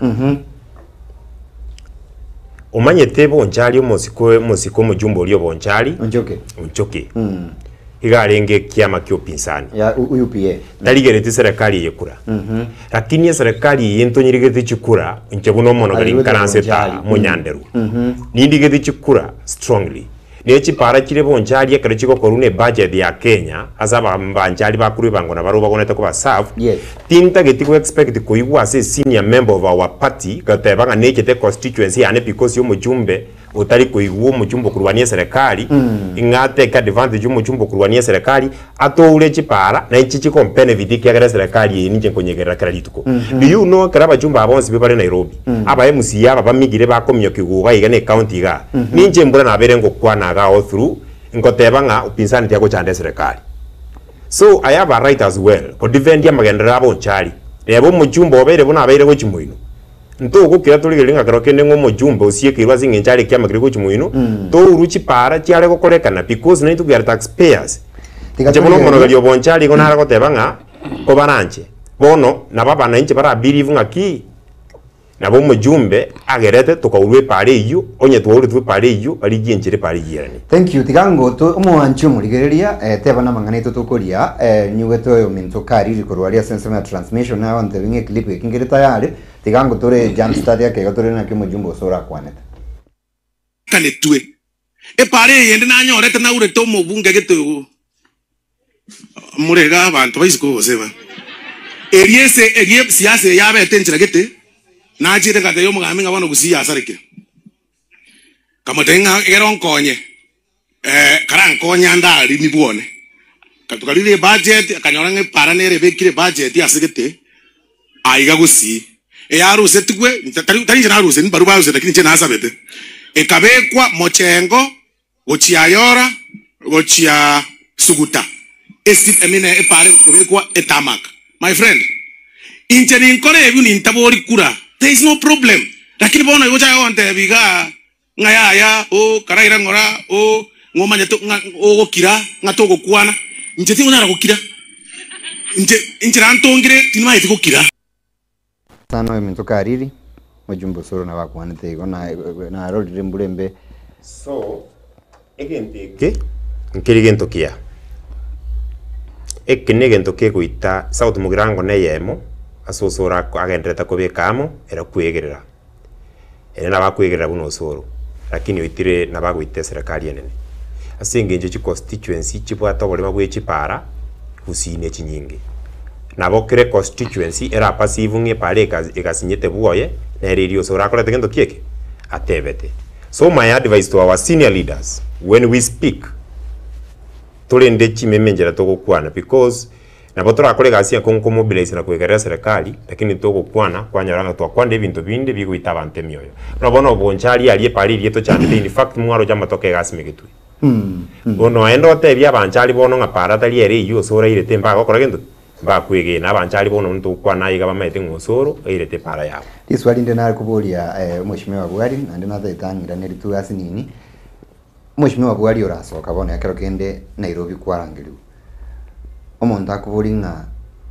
Omanyete Bonchari omosike omosike omojumbe oria o Bonchari, Onchoke. Onchoke, iga arenge ekiama kia upinzani. Ya UPA. Tarigereti serikali eye kura. Lakini eserikali eye ntonyerigeti chikura inche buna omonogeri Aye, nkaranse taa Bonchari. monyanderwa. Nindigeti chikura strongly. Ne chipara chire Bonchari ekero chigokorwa ne budget ya Kenya ase abanchari bakorwa ebango na barobwo bagonete koba served, Yes. tintageti go expect koigwa ase senior member of our party goteba ng'a nechete constituency yane because yomochumbe otari koigwa omochumbe okorwania eserekari, ng'a atake advantage yomochumbe okorwania eserekari, atoure chipara na inche chikombenefit ekiagera eserekari eye ninche nkonyegerera kera rituko. Do you know ekero abachumbe aba bonsi bare Nairobi, aba MCA aba bamigire bakomioka iga iga na ecounty igaa, ninche mbura nabeire ngokwana igaa all through, nkoteba ng'a upinzani tiagochanda eserekari. So I have a right as well kodefend amagenderero abo onchari. Reba omochumbe obeire buna abeire gochia moino. Ntogokira torigereria ng'a kero kende ng'a omojumbe osiekeirwe ase eng'encho are ekiama keria gochia moino, tourwe chipara chiare gokorekana because naintwe we are taxpayers. Tiga Inche bono torigererie. omonogeri obonchari igo nare goteba ng'a kobaranche, bono nabo abananchi bara believe ng'a ki, nabo omojumbe agerete tokaurwa epara eyio, onye twauretwe epara eyio, barigie enchera epara eyieranie. Thank you. Tiga ngoto omwanchi omorigereria eh, teba namang'ana aito tokoria eh, nyigwete oyominto kariri korwa aria ase ensemo ya transmission naye ontebie ng'a eclip eke nkere tayari Tiga ngotore jump start ake igo tore naki omojumbe gose orakwanete. Kanetwe. Epaara eyende nanyorete naurete omobunge gete oo more iga abanto ba isiko gose ba. Erio ese erio siasa eye yabete enchera gete, nachete ngatebia omogambi ng'a bono Gusii yasarekire. Nkamotebia ng'a egere onkonye, karankonye ande arimi bwone. Tokarira ebudget, akanyora ng'a epaara nere ebekire ebudget ase gete. Aiga gusii, eyarusetigwe, tari tari inche naruseti, mbarabwo barusete, lakini inche nasabete, ekabekwa mochengo gochia Ayora, gochia Suguta, esi I mean epaara egochia kobekwa etarmac. My friend, inche ninkore ebio nintabori kura, there is no problem, lakini bono igo ochaye gontebia igaa ng'a yaya, oh karaira ng'ora, oh ng'a omanyete ng'a ogokira, ng'a togokwana, inche tingonyara gokira. Inche inchera ntongire timanyeti gokira. Sana oyominto kariri, mojumbe osoro nabo akwanete igo na narorire embura embe. So, egento eke nkeri gento kiya. Eke negento kegoita South Mugirango neyemo ase osoro agenderete kobeka amo ere kwegerera. Ere nabo akwegerera buna osoro, lakini oitire nabo agoita eserekari enene. Ase engencho chiconstituency chibwate oborema bwe chipara, gusii ne chinyinge. Nabo kera econstituency era perceive ng'a epara eka egasinyete bwoye, nere eria osoro akorete gento ki eke? Atebete. So my advice to our senior leaders, when we speak, torende chimeme enchera togokwana because Nabo torakore egasi enkong'u komobilize na koigerera eserekari, lakini togokwana kwanyora ng'a twakwanire ebinto binde bigoita abanto emioyo. Buna bono obonchari aria epara eria etochandete in fact mwaroche amatoke iga asimegetwe. Bono naende otebie abanchari bono ng'a para tari ere eyio osoro airete mbagokora gento ki? Mbakwegena. Abanchari bono ntokwana iga bamaete ng'a osoro airete epara yabo. Riswali rinde nare koboria omweshimiwa Bwari, naende natagete ang'iraneri tu ase nini, Omweshimiwa Bwari orasoka bono ekero kende Nairobi kwarangerigwa. Omonto akoboria ng'a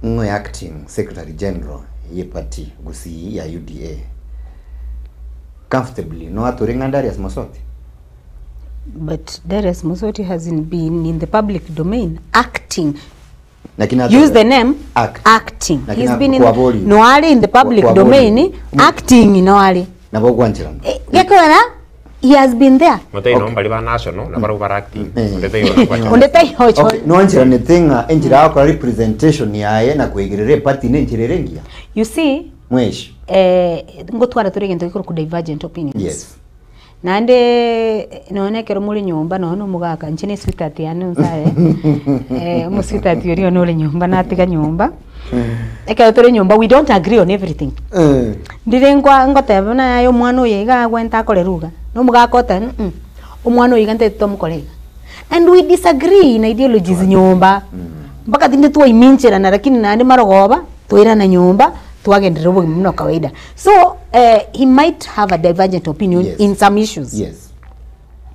ng'o acting secretary general ye party gusii ya UDA comfortably noatore ng'a Darius Mosoti? But Darius Mosoti hasn't been in the public domain acting. Lakini atore- Use the name Act. acting. Lakini He's been in kwabori. no are in the public Kwabori. domain acting no are. Nabo ogwancherana. Gekogera he has been there. Motaiyo Okay. nabo mbari ba national, na barabwo bare acting. Eh. Onde taiyo orakwacha. Onde taiyo ocho- Okay, noancheranete ng'a enchera agokora representation yaye na koigerera eparty na enchera ere engiya? You see, Mweshi. eh, ngotwara tore egento gekorokwa divergent opinions. Yes. Naende nonya ekero more nyomba nonya na omogaka inche na esweetheart yane nsae, omosweetheart oria one ore nyomba natiga nyomba, ekero tore nyomba we don't agree on everything. Ndire nkwa ngoteba buna yaya omwana oyo iga agwente akore ruga, na omogaka oteba mh, omwana oyo iga ntagete tomokore iga. And we disagree in ideologies nyomba, mpaka tinde twaimincherana lakini naende marogoba, twairana nyomba, twagenderera obogima buna kawaida. So he might have a divergent opinion Yes. in some issues. Yes.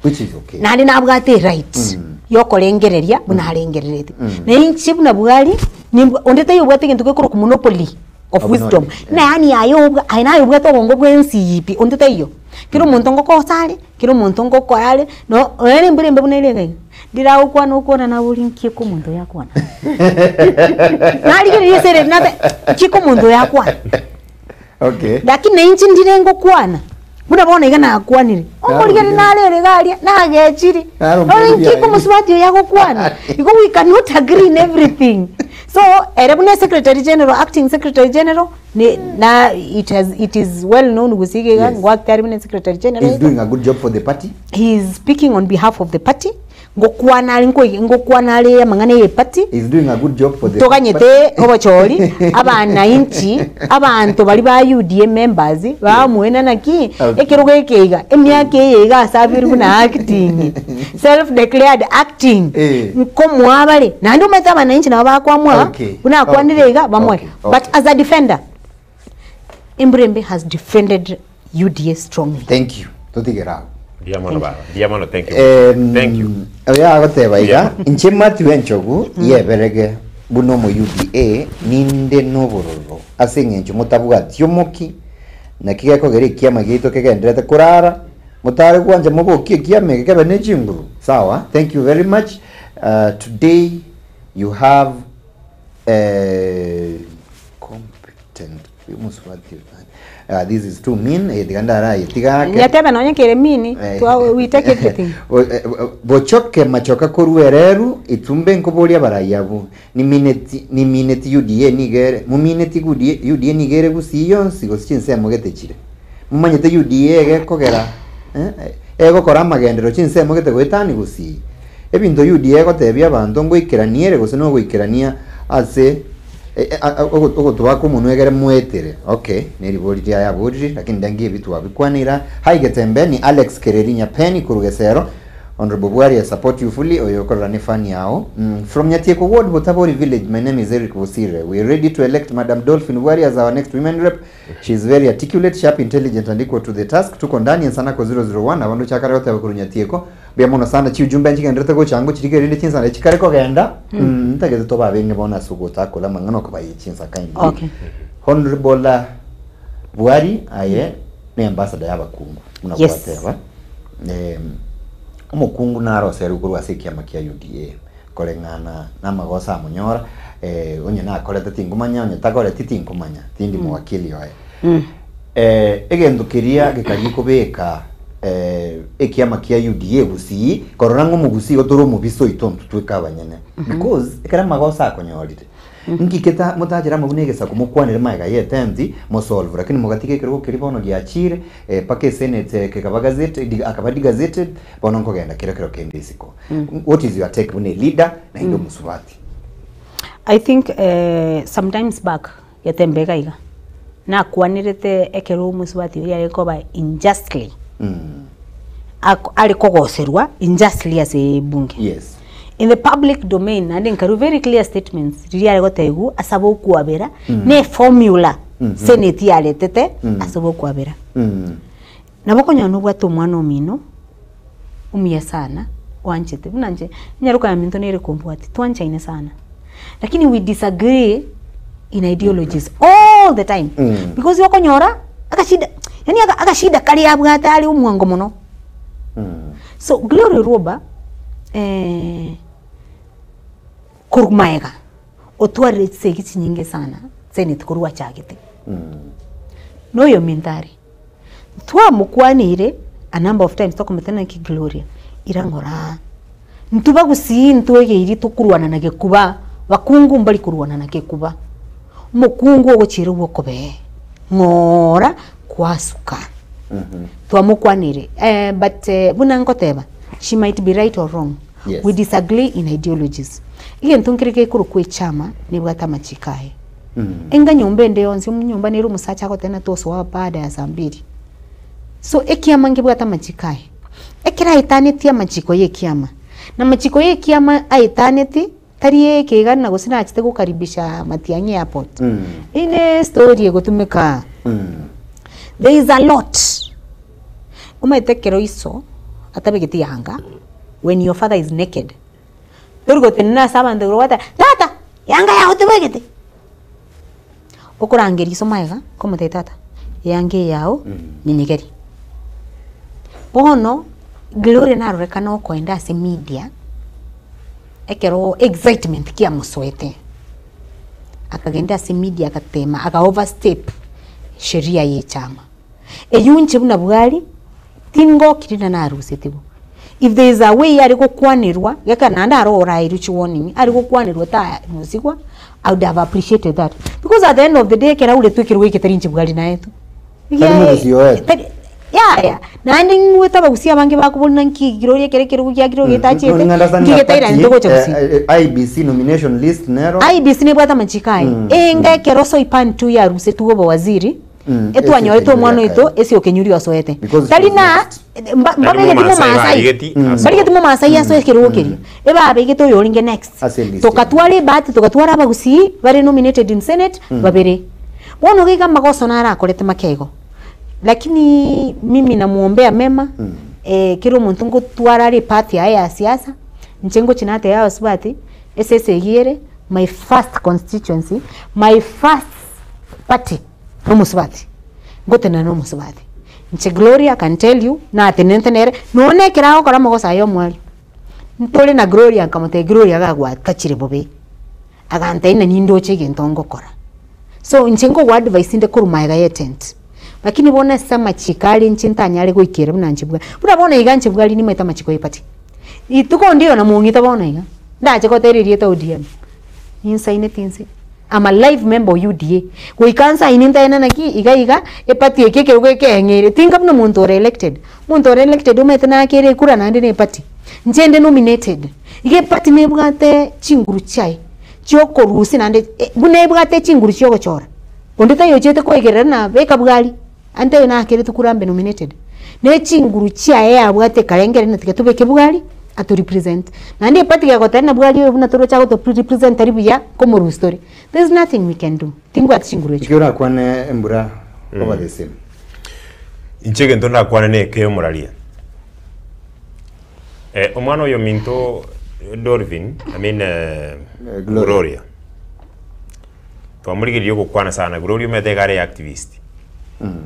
Which is okay. Naende nabwate eright yokorengereria buna arengererete. Na inche buna bwari, nimbwa onde taiyo obwate egento gekorokwa monopoly of Of wisdom. knowledge, Ng'a yaani aye obwa aye naye obwate obongo bwa ensi pi, onde taiyo. Kera omonto ngokosa are, kera omonto ngokora are, no nonya na embura embe buna ere iga iga, ndiragokwana okwana nabori nki eke omonto oyo akwana. Narigereria ase ere nate nki eke omonto oyo akwana. Okay. Lakini na inche ndire ngokwana, buna bono iga nakwanire, omorigeri nare ere iga aria, nagechiri, Naro nore omorigeri nki aye. omosubati oyo agokwana, igo we cannot agree in everything. So, ere buna secretary general, acting secretary general, ne na it has it is well known gose iga iga, Yes. ngoacta are buna secretary general He's doing a good job for the party. he is speaking on behalf of the party, ngokwana are nkoi ngokwana are amang'ana ya eparty, He's doing a good job for the toganyete obochori abanainchi abanto baria ba UDA members bamoena naki Okay. ekerogo eke iga emiaka eye iga ase abeire buna acting self declared acting Eh. nkomoa bare naende omanyete abanainchi nabo bakwamua Okay. buna akwanire Okay. iga bamoe Okay. but Okay. as a defender Embura embe has defended UDA strongly. Thank you. Totigere agwo. Mbuya mono baba. Mbuya mono thank you. Em, Thank you. Oyo agoteba iga Mbuya. inche Mathew Enchogu yeberege buna omo UDA ninde nobororo ase eng'encho motabwati omoki naki gekogera ekiama giaito kegenderete korara motare gwancha mobokie ekiama eke kebe ne chinguru sawa thank you very much uh, today you have eh, competent Omosubati oyo nani? Ah, this is too mean, eh, tiga ndaraye tiga ake. Nyatebe nonye kere mean, Eh, twa- we take everything. Bo- eh, bo- bochoke machoka korwa ereru itumbe nkoboria abarai abwo nimineti nimineti UDA nigere mumineti gudi UDA nigere gusii yonsi gose chinsemo gete chire mumanyete UDA egekogera eh, egokora amagenderero chinsemo gete goetani gusii ebinto UDA egotebia abanto ngoikerania ere gose nogoikerania ase Ogotwaka omonwa egere moetere. Okay, neribori riaye aborire, lakini ndengi ebi twabikwanera. Hi Getembe, ni Alex Kereri Nyapeni korwa Gesero. Honorable Bwari, I support you fully. Oyo okorora ne fan yao. Mm, from Nyatieko Ward, Botabori Village, my name is Eric Bosire. We are ready to elect Madam Dolphin Bwari as our next women rep. She is very articulate, sharp, intelligent and equal to the task. Tuko ndani ya Nsanako 001 abandu chakare goteba korwa Nyatieko. Mbuya mono sana chiujumbe nchigenderete gocha ango chirike rende chinsana chikare kogenda mm, ntagete tobe abenge bono ase ogotakora amang'ana okobayia chinsa kindly. Okay. Honorable uh, Bwari aye ne ambassador y'abakungu buna Yes. gwateba Em, omokungu naro oserwe korwa ase ekiama kia UDA koreng'ana namagoso amonyora eh, onye nakorete tingomanya onye takoreti tinkomanya tindi mowakili oye Egento keria gekaria kobeka ekiama kia UDA gusii korora ng'a omogusii igo tore omobisa oito intwe tweka abanyene because ekero amagoso akonyorire nki keta motachere amo buna egesaku mokwanere magega ya etent mosolve lakini mogatiga ekerogo keria bono giachire mpaka esenate kekaba gazetted akaba degazetted bono nkogenda kero kero kende isiko. What is your take buna eleader naende omosubati? I think sometimes back getembe iga iga. Nakwanerete ekero omosubati oria are koba unjustly ako- are kogoserwa unjustly ase ebunge. Yes. In the public domain naende nkarwa very clear statements riria are gotebiwa asabe okwabera na eformula senate yaretete asabe okwabera. Nabo okonyora nobwate omwana omino omuya sana oanchete buna inche enyaroka ya minto nere kombwatia twanchaine sana lakini we disagree in ideologies all the time because okonyora agashida yaani aga agashida karia abwate are omwango mono. So Gloria Orwoba korwa maega otwarire chisegi chinyinge sana senate korwa achagete. Noyominto are. Twamokwaneire a number of times tokomotebia naki Gloria ira ng'ora aa, intwe bagusii ntwegeiri tokorwana na gekuba, bakungu mbari korwana na gekuba, omokungu ogochiera obwokobee ng'ora kwasuka. Twamokwaneire but buna nkoteba she might be right or wrong, Yes. we disagree in ideologies. Egento nkere gekorokwa echama nebwate amachiko aye. Enga nyomba ende yonsi, nyomba nere omosacha agoteba ng'a tosoa baada ya saa mbiri. So ekiama nkebwate amachiko aye. Ekero aetanetie amachiko ya ekiama, na amachiko ya ekiama aetaneti, tari ekegana gose nachete gokaribisha Matiang'i airport. Eyio ne story egotumeka. There is a lot. Omanyete ekero iso atabegeti yanga, when your father is naked, tori gotenena ase abanto igoro gwateba tata yanga yago tebegete. Okorangeria iso magega, okomotebia tata, eyanga eye yao nyenyegeri. Bono Gloria narorekana okoenda ase media, ekero excitement kiamosoete, akagenda ase media agatema aka overstep sheria ya echama. Eywo inche buna bwari, tingokiri na narusetigwe. If there is a way are gokwanerwa, geka naende aro orairwe chiwarning, are gokwanerwa tarusigwa, I would have appreciated that. Because at the end of the day ekero auretwe ekerogo eke tari inche bwari naetwe. Tari mogusi oetwe. Tari yaya, naende ng'wete abagusia abange bakobori naki Gloria ekero ekerogo gia Gloria getachete, nki getairani togocha gusii. IEBC nomination list nero. IEBC nebwate amachiko aye, enga ekero Soipan Tuya yarusetwe obowaziri, Etwanyorete omwana oito ase okenyuri osoete. Because Tari she was na next. Tari mbabegeti Momaasai Momaasai. barigeti, asoe. Barigeti Momaasai asoe ekerogo keria. Ebabegete oyo orenge next. Ase list Tokatwara ebahati togatwara abagusii bare nominated in senate babere. Bono iga amagoso naro akorete makeigo. Lakini mimi namuombea mema, kera omonto ngotwara are epath yaye ya siasa, inche ngochi natebia abasubati, ase esegi ere, my first constituency, my first party. Nomosubati, ngotenena nomosubati. Inche Gloria I can tell you, natenenete nere, nonya na ekero agokora amagoso aye omwarimu, ntore na Gloria nkamotebia Gloria iga gwatachire bobe, agantebia ng'a nindoche egento ngokora. So inche nkogo advise inde korwa magega ya etent, lakini bono ase amachiko are inche ntanyare goikera buna inche bwa, buna bono iga inche bwari nimanyete amachiko ya eparty. Rituko ndiyo namong'ita bono iga, ndache gotera erieta ODM, ninsaineti inse. I'm a live member o UDA, goika nsaini ntaene naki iga iga, eparty eke ekerogo ekeeng'eire, tinga buna omonto ore elected. Omonto ore elected omanyete nakere ekura naende na eparty. Inche inde nominated, iga eparty nebwate chinguru chiaye, chiokorusia naende buna ebwate chinguru chiogochora, onde taiyo ochete koegerera buna beka bwari. Ante oyo nakeretwe kura mbe nominated, ne chinguru chiaye yabwate ekarengere ng'a tiga tobeke bwari ato represent. Naende eparty gegoteba ng'a bwari oyo buna toroche agoto represent tari buya, nkomorusia tore. There is nothing we can do, timbwati chinguru echio. Ekio orakwane embura over the same. Inche egento ndakwane na eke omoraria. Omwana oyo ominto Dolvin, I mean Gloria. Gloria. Twamorigereria ogokwana sana, Gloria omanyete iga are activist.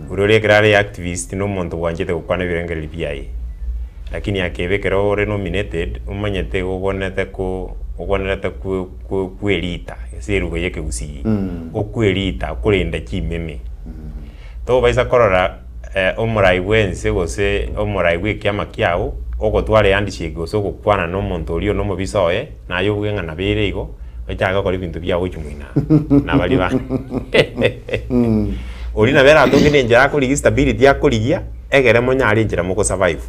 Gloria ekero are activist na omonto bwanchete gokwana ebirengererio biaye. Lakini akeba ekero ore nominated, omanyete ogwenerete ko ogwenerete kwe kwe kwerita ase eruga ya ekegusii, okwerita okorenda chimeme. Tobaisa korora omorai bwense gose omorai bwa ekiama kiago, ogotwara ehandshake gose ogokwana na omonto oria one omobisa oye, Naye obuge ng'a nabo ere igo, ochake gokora ebinto biao gochia moino aa, na baria ba Oria nabo eratoke na enchera akorigia stability akorigia, egere monyare enchera moko survive.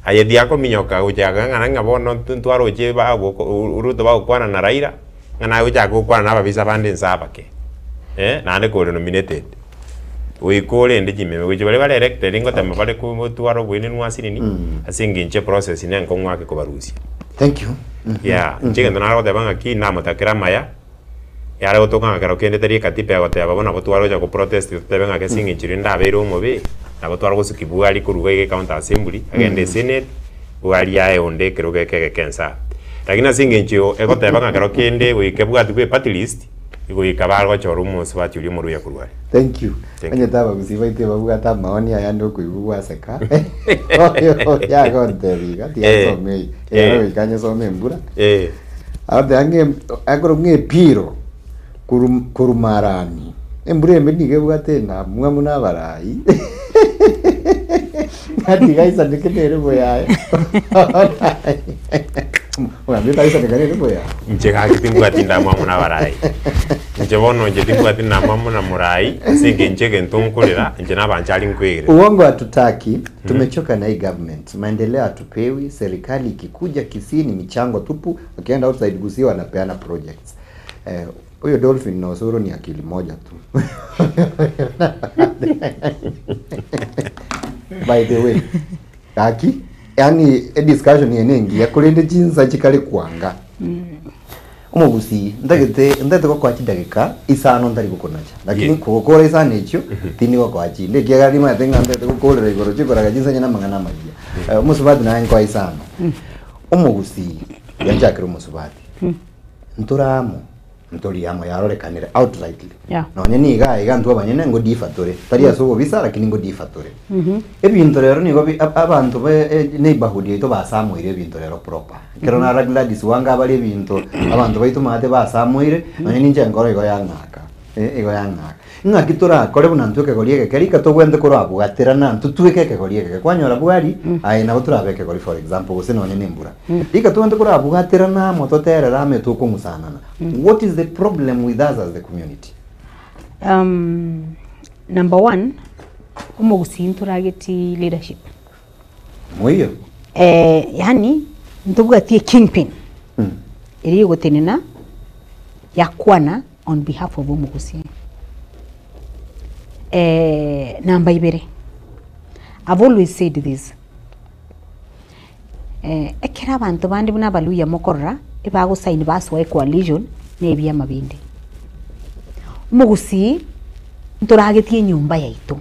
Aye tiakominyoka gochaka ng'a ng'a bono ntwaroche bagoko Ruto bagokwana na Raila, ng'a naye ochake gokwana na ababisa bande inse abake, naende kore nominated. Goika orende chimeme, gochia baria bare elected ngotema bare kotwara oboenenu ase nini, ase eng'encho eprocess ne enkong'u ake kobarusia. Thank you. Yeah, inche egento nare goteba ng'aki namotakera amaya, yare gotoka ng'a kero kende tari ekatiba egoteba bo nabo tware gocha goprotest totebe ng'aki ase eng'encho riria ndabeire omobe, nabo tware gosuki bwari korwa iga iga ecounty assembly, agende esenate, bwari aye onde ekerogo eke egeke inse aa. Lakini ase eng'encho egoteba ng'a kero kende goika ebwati bwa eparty list, goika bare gochora omosubati oria omoruya korwa are. Thank you. Thank you. Onyete abagusii baito ebabwate amaoni aya ande okoigwa gwaseka. Yagontebia iga tiga Eh. nsome eye. Eh. Ero goika nyesome embura. Eh. Agoteba ng'a ekero ng'a epiro korwa korwa marani, embura embe nigo ebwate endamwamu na abarai. Ng'a aisaneke nere buya aye. Ogambia otaisaneka nere buya. Inche gaki timbwati ndamwamu na abarai. Inche bono inche timbwati ndamwamu na morai, ase engencho egento nkorera, inche na abanchari nkwegerera. Uongo hatutaki, tumechoka na hii government. Maendeleo hatupewi, serikali ikikuja Kisii ni michango tupu, wakienda outside Gusii wanapeana projects. Eh, huyo Dolphin na Osoro ni akili moja tu. By the way, gaki, yani e discussion eye nengiya korende chinsa chikare kwanga. Omogusii, ntagete ntagete gokoa chidageka isano ntari gokonacha, lakini Yeah. kogokora isano echio tindi gokoa chinde ekiagera nimanyete ng'a ntagete gokorera igoro chikoraga chinsa onye na amang'ana amayia. Eh, omosubati naye nkoa isano. Omogusii, yanchakera omosubati, ntore amo. Ntori amo yarorekanire outrightly. Yeah. Nonye niga aiga intwe abanyene ngo differ tore. Tari ase obobisa lakini ngo differ tore. Ebinto rero nigo bi- ab- abanto be eh, neighborhood yaito basamoire ebinto rero proper. Ekero nara Gladys Wanga abare ebinto abanto baito maate basamoire, nonye ninche nkoro igo yang'aka. Eh, igo yang'aka. Ng'aki torakore buna ntwe ekegori egeke rika togwente korabwaterana ntotweke ekegori egeke. Kwanyora bwari, aye nabo torabe ekegori for example gose nonye na embura. Rika togwente korabwaterana amo toterere amo tokong'usanana. What is the problem with us as the community? Um, number one, omogusii ntorageti leadership. Moiyo? Eh, yaani ntobwati ekingpin eria egotenena yakwana on behalf of omogusii. Eh, namba ibere, I've always said this, eh, ekero abanto bande buna abaluhya mokorora, ebagosaini basoa ecoalition na ebiama binde. Omogusii ntoragetie enyomba yaito,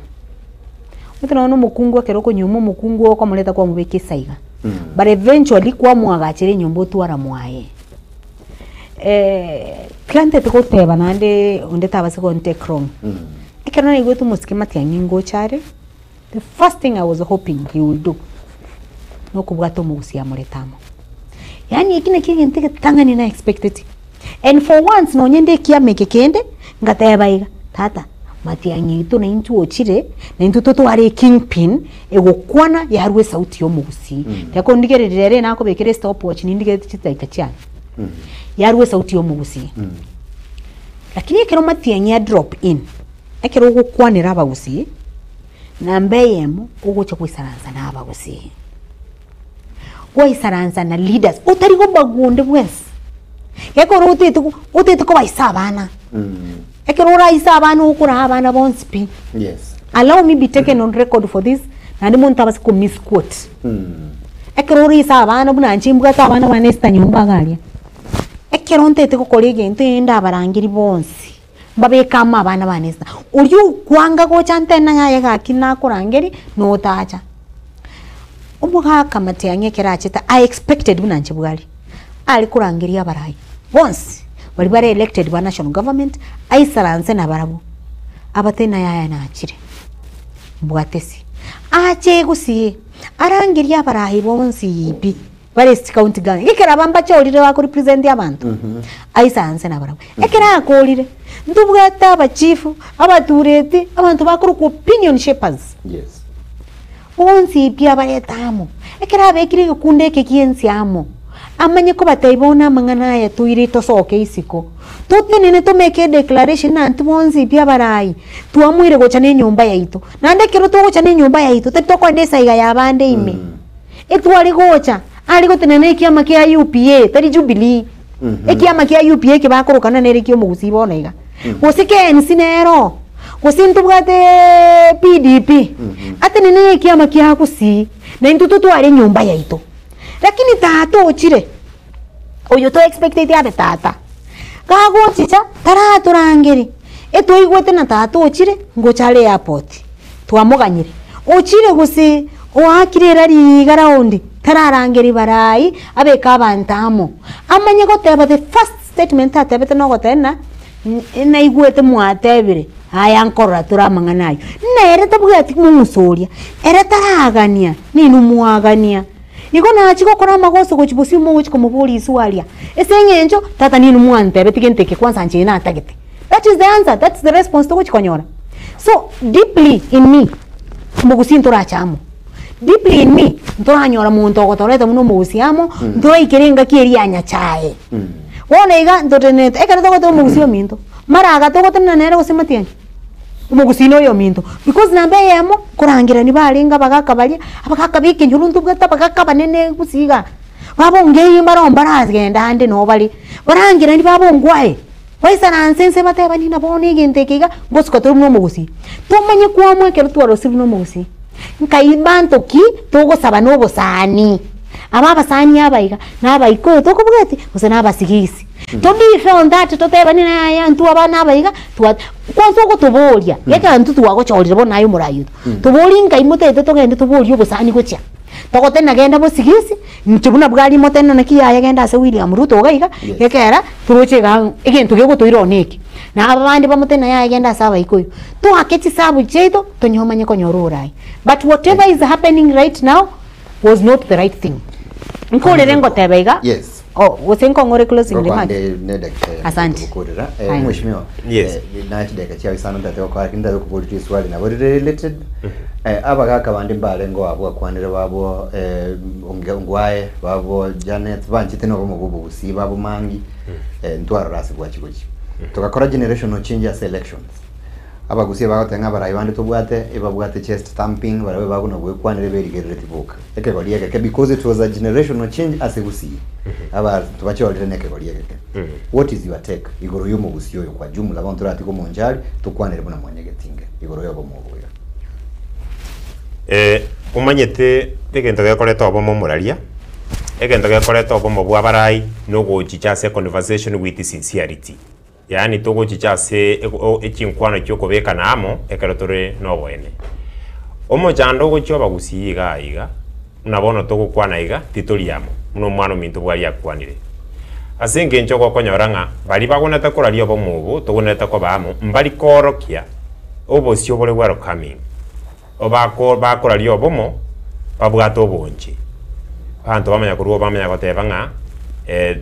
omanyete nonye na omokungu ekero okonyuoma omokungu okomoreta kwamobeka esaiga, but eventually kwamoagachera enyomba otwara mwaye. Tiga ntete goteba naende onde tabasa gontake wrong, ekero naigwete omosike matiang'i ngocha are, the first thing I was hoping he will do, nokobwata omogusii amorete amo. Yaani eki nakio egento egetang'ani na expecteti, and for once nonye nde ekiama eke kende, ngateba iga, tata matiang'i oito naintwe ochire, naintwe totware ekingpin egokwana yarwa esauti ya omogusii. Tiga kondigereria rero nakobekera estopwatch nindigereti chidaika chiane, yarwa esauti ya omogusii. Lakini ekero matiang'i a drop in, ekero ogokwanera abagusii, namba eyemo ogocha goisaransa na abagusii. Gwaisaransa na leaders otari gobagua onde bwensi, ekero otete go otete kobaisa abana, ekero oraise abana okoraa abana bonsi pi. Yes. Allow me be taken on record for this, naende monto abase ko misquote. Ekero oraise abana buna inche mbwate abana bane esita nyomba iga aria, ekero ntete gokora egento ee ndabarangeri bonsi, mbabeke amo abana bane esita, oria okwanga gocha ntebe naye aye gaki nakorangeria, notacha. Omogaka matiang'i ekero achete, I expected buna inche bware, are korangeria abarai bonsi baria bare elected ba national government, aisaranse nabarabwo, abatebie naye aya nachire, mbwate ase. Ache gusii, arangerie abarai bonsi pi, bare ase chicounty government, ekero aba mbachorire bako represent abanto, aisaranse nabarabwo. Ekero akorire, ntobwate abachifu, abatureti, abanto bakorokwa opinion shapers. Yes. Bonsi pi abarete amo, ekero abekire egekundo eke gi'ense amo, amanye kobatebia bono amang'ana aya toire tosoke isiko, totenene tomeke edeclaration ng'a intwe bonsi pi abarai, twamoire gocha na enyomba yaito. Naende ekero togocha na enyomba yaito, tari tokoenda esaiga ya abande ime, etware gocha, are gotenena na ekiama kia UPA, tari Jubilee, ekiama kia UPA eke bakorokana nere kia omogusii bono iga, gose KNC nero. Gose ntobwate PDP, atenene na ekiama kia Gusii, na intwe totware enyomba yaito. Lakini tata ochire, oyo to expecteti abe tata, gagochicha taratorangeri, etwaigwete na tata ochire, ngocha are airport, twamoganyire. Ochire gose oakire erari iga round, tararangeri barai, abeke abanto amo, amanye goteba the first statement atebete nogoteba ng'a. Naigwete mwatebire, aya nkorora tore amang'ana ayio. Nere tabwati mong'uso oria, ere taragania, ninwe mwagania. Igo nachia gokora amagoso gochia bosio mogochia komoboria iswaria, ase eng'encho tata ninwe mwantebetie gento eke kwanza inche natagete. That is the answer, that's the response togochia konyora. So deeply in me, omogusii ntorache amo, deeply in me, ntoranyora monto ogotoreta buna omogusii amo, ntoraikera engaki eria ya Nyachae. Bono iga ntotenenete, ekero togoteba omogusii ominto, mara aga togotenena nere gose matiang'i, omogusii noyo ominto, because namba eyemo, korangerania barenge abagaka baria, abagaka ba ekenyoro ntobwate abagaka abanene gusii igaa, babongeiyi mbaro mbaragenda ande noo bare, barangeranie babongwae, baisaranse nse batebanie ng'a bono egento eke iga, ngosuka tore buna omogusii. Tomanye kwamua ekero twarosire buna omogusii, nkai mbanto ki togosaba na obosani. Aba abasani aba iga, na abaikoyo tokobwati, gose na abasigisi. To be fair on that totebani ng'a yaya intwe abana aba iga, twa kwanza ogotoboria, gekero intwe twagochorire bono aye omorai oito, toborie nkai motagete togende toborie obosani gochia. Togotena genda bosigisi, inche buna bwari motene naki yaya genda ase William Ruto iga iga, gekera toroche igaa egento gegotoira one eke. Na abande bamotebie naye aye genda ase abaikoyo. Toake chisabu chiaito tonyomanye konyora oborai. But whatever is happening right now was not the right thing. Nkorere ngoteba iga, Yes. oh, gose nkong'ore closing remarks? Ngokwande ne dakika eyemo Asante. gokorera. Eh, Aya. Mheshimiwa, Yes. eh, naye chidakika chiao isano ntate gokora lakini ntate gokoboria riswali nabo rire related. Eh, abagaka bande mbarengo abwo akwanire babo eh, onge- Ongwae, babo Janet, banchete nobomo bwa obogusii babo Mangi, eh, ntwarora ase bwachi gochia. Togakora generational change ase elections. Abagusia bagoteba ng'a abarai bande tobwate, ebabwate chest thumping, barabwo ebaguna goekwanera eberigerereti boka. Ekegori egeke because it was a generational change ase Gusii. Abanto bachorire na ekegori egeke. What is your take igoro ya omogusii oyo kwa jumla bono toratige omonchari tokwanere buna mwanyagetinge igoro ya obomo obo iga. Eh, omanyete egento gekoreta obomo omoraria, egento gekoreta obomo bwa abarai na ogochicha ase econversation with sincerity. Yaani togochicha ase chinkwano chi'okobekana amo ekero tore noboene. Omochando ogochia obagusii iga iga, buna bono togokwana iga, titori amo, buna omwana ominto bwari akwanire. Ase engencho gokonyora ng'a baria bagwenerete koraria obomo obo togwenerete koba amo, mbari koorokia obosio bore welcoming. Obako bakoraria obomo, babwate obonche. Abanto bamanya korwa bamanya goteba ng'a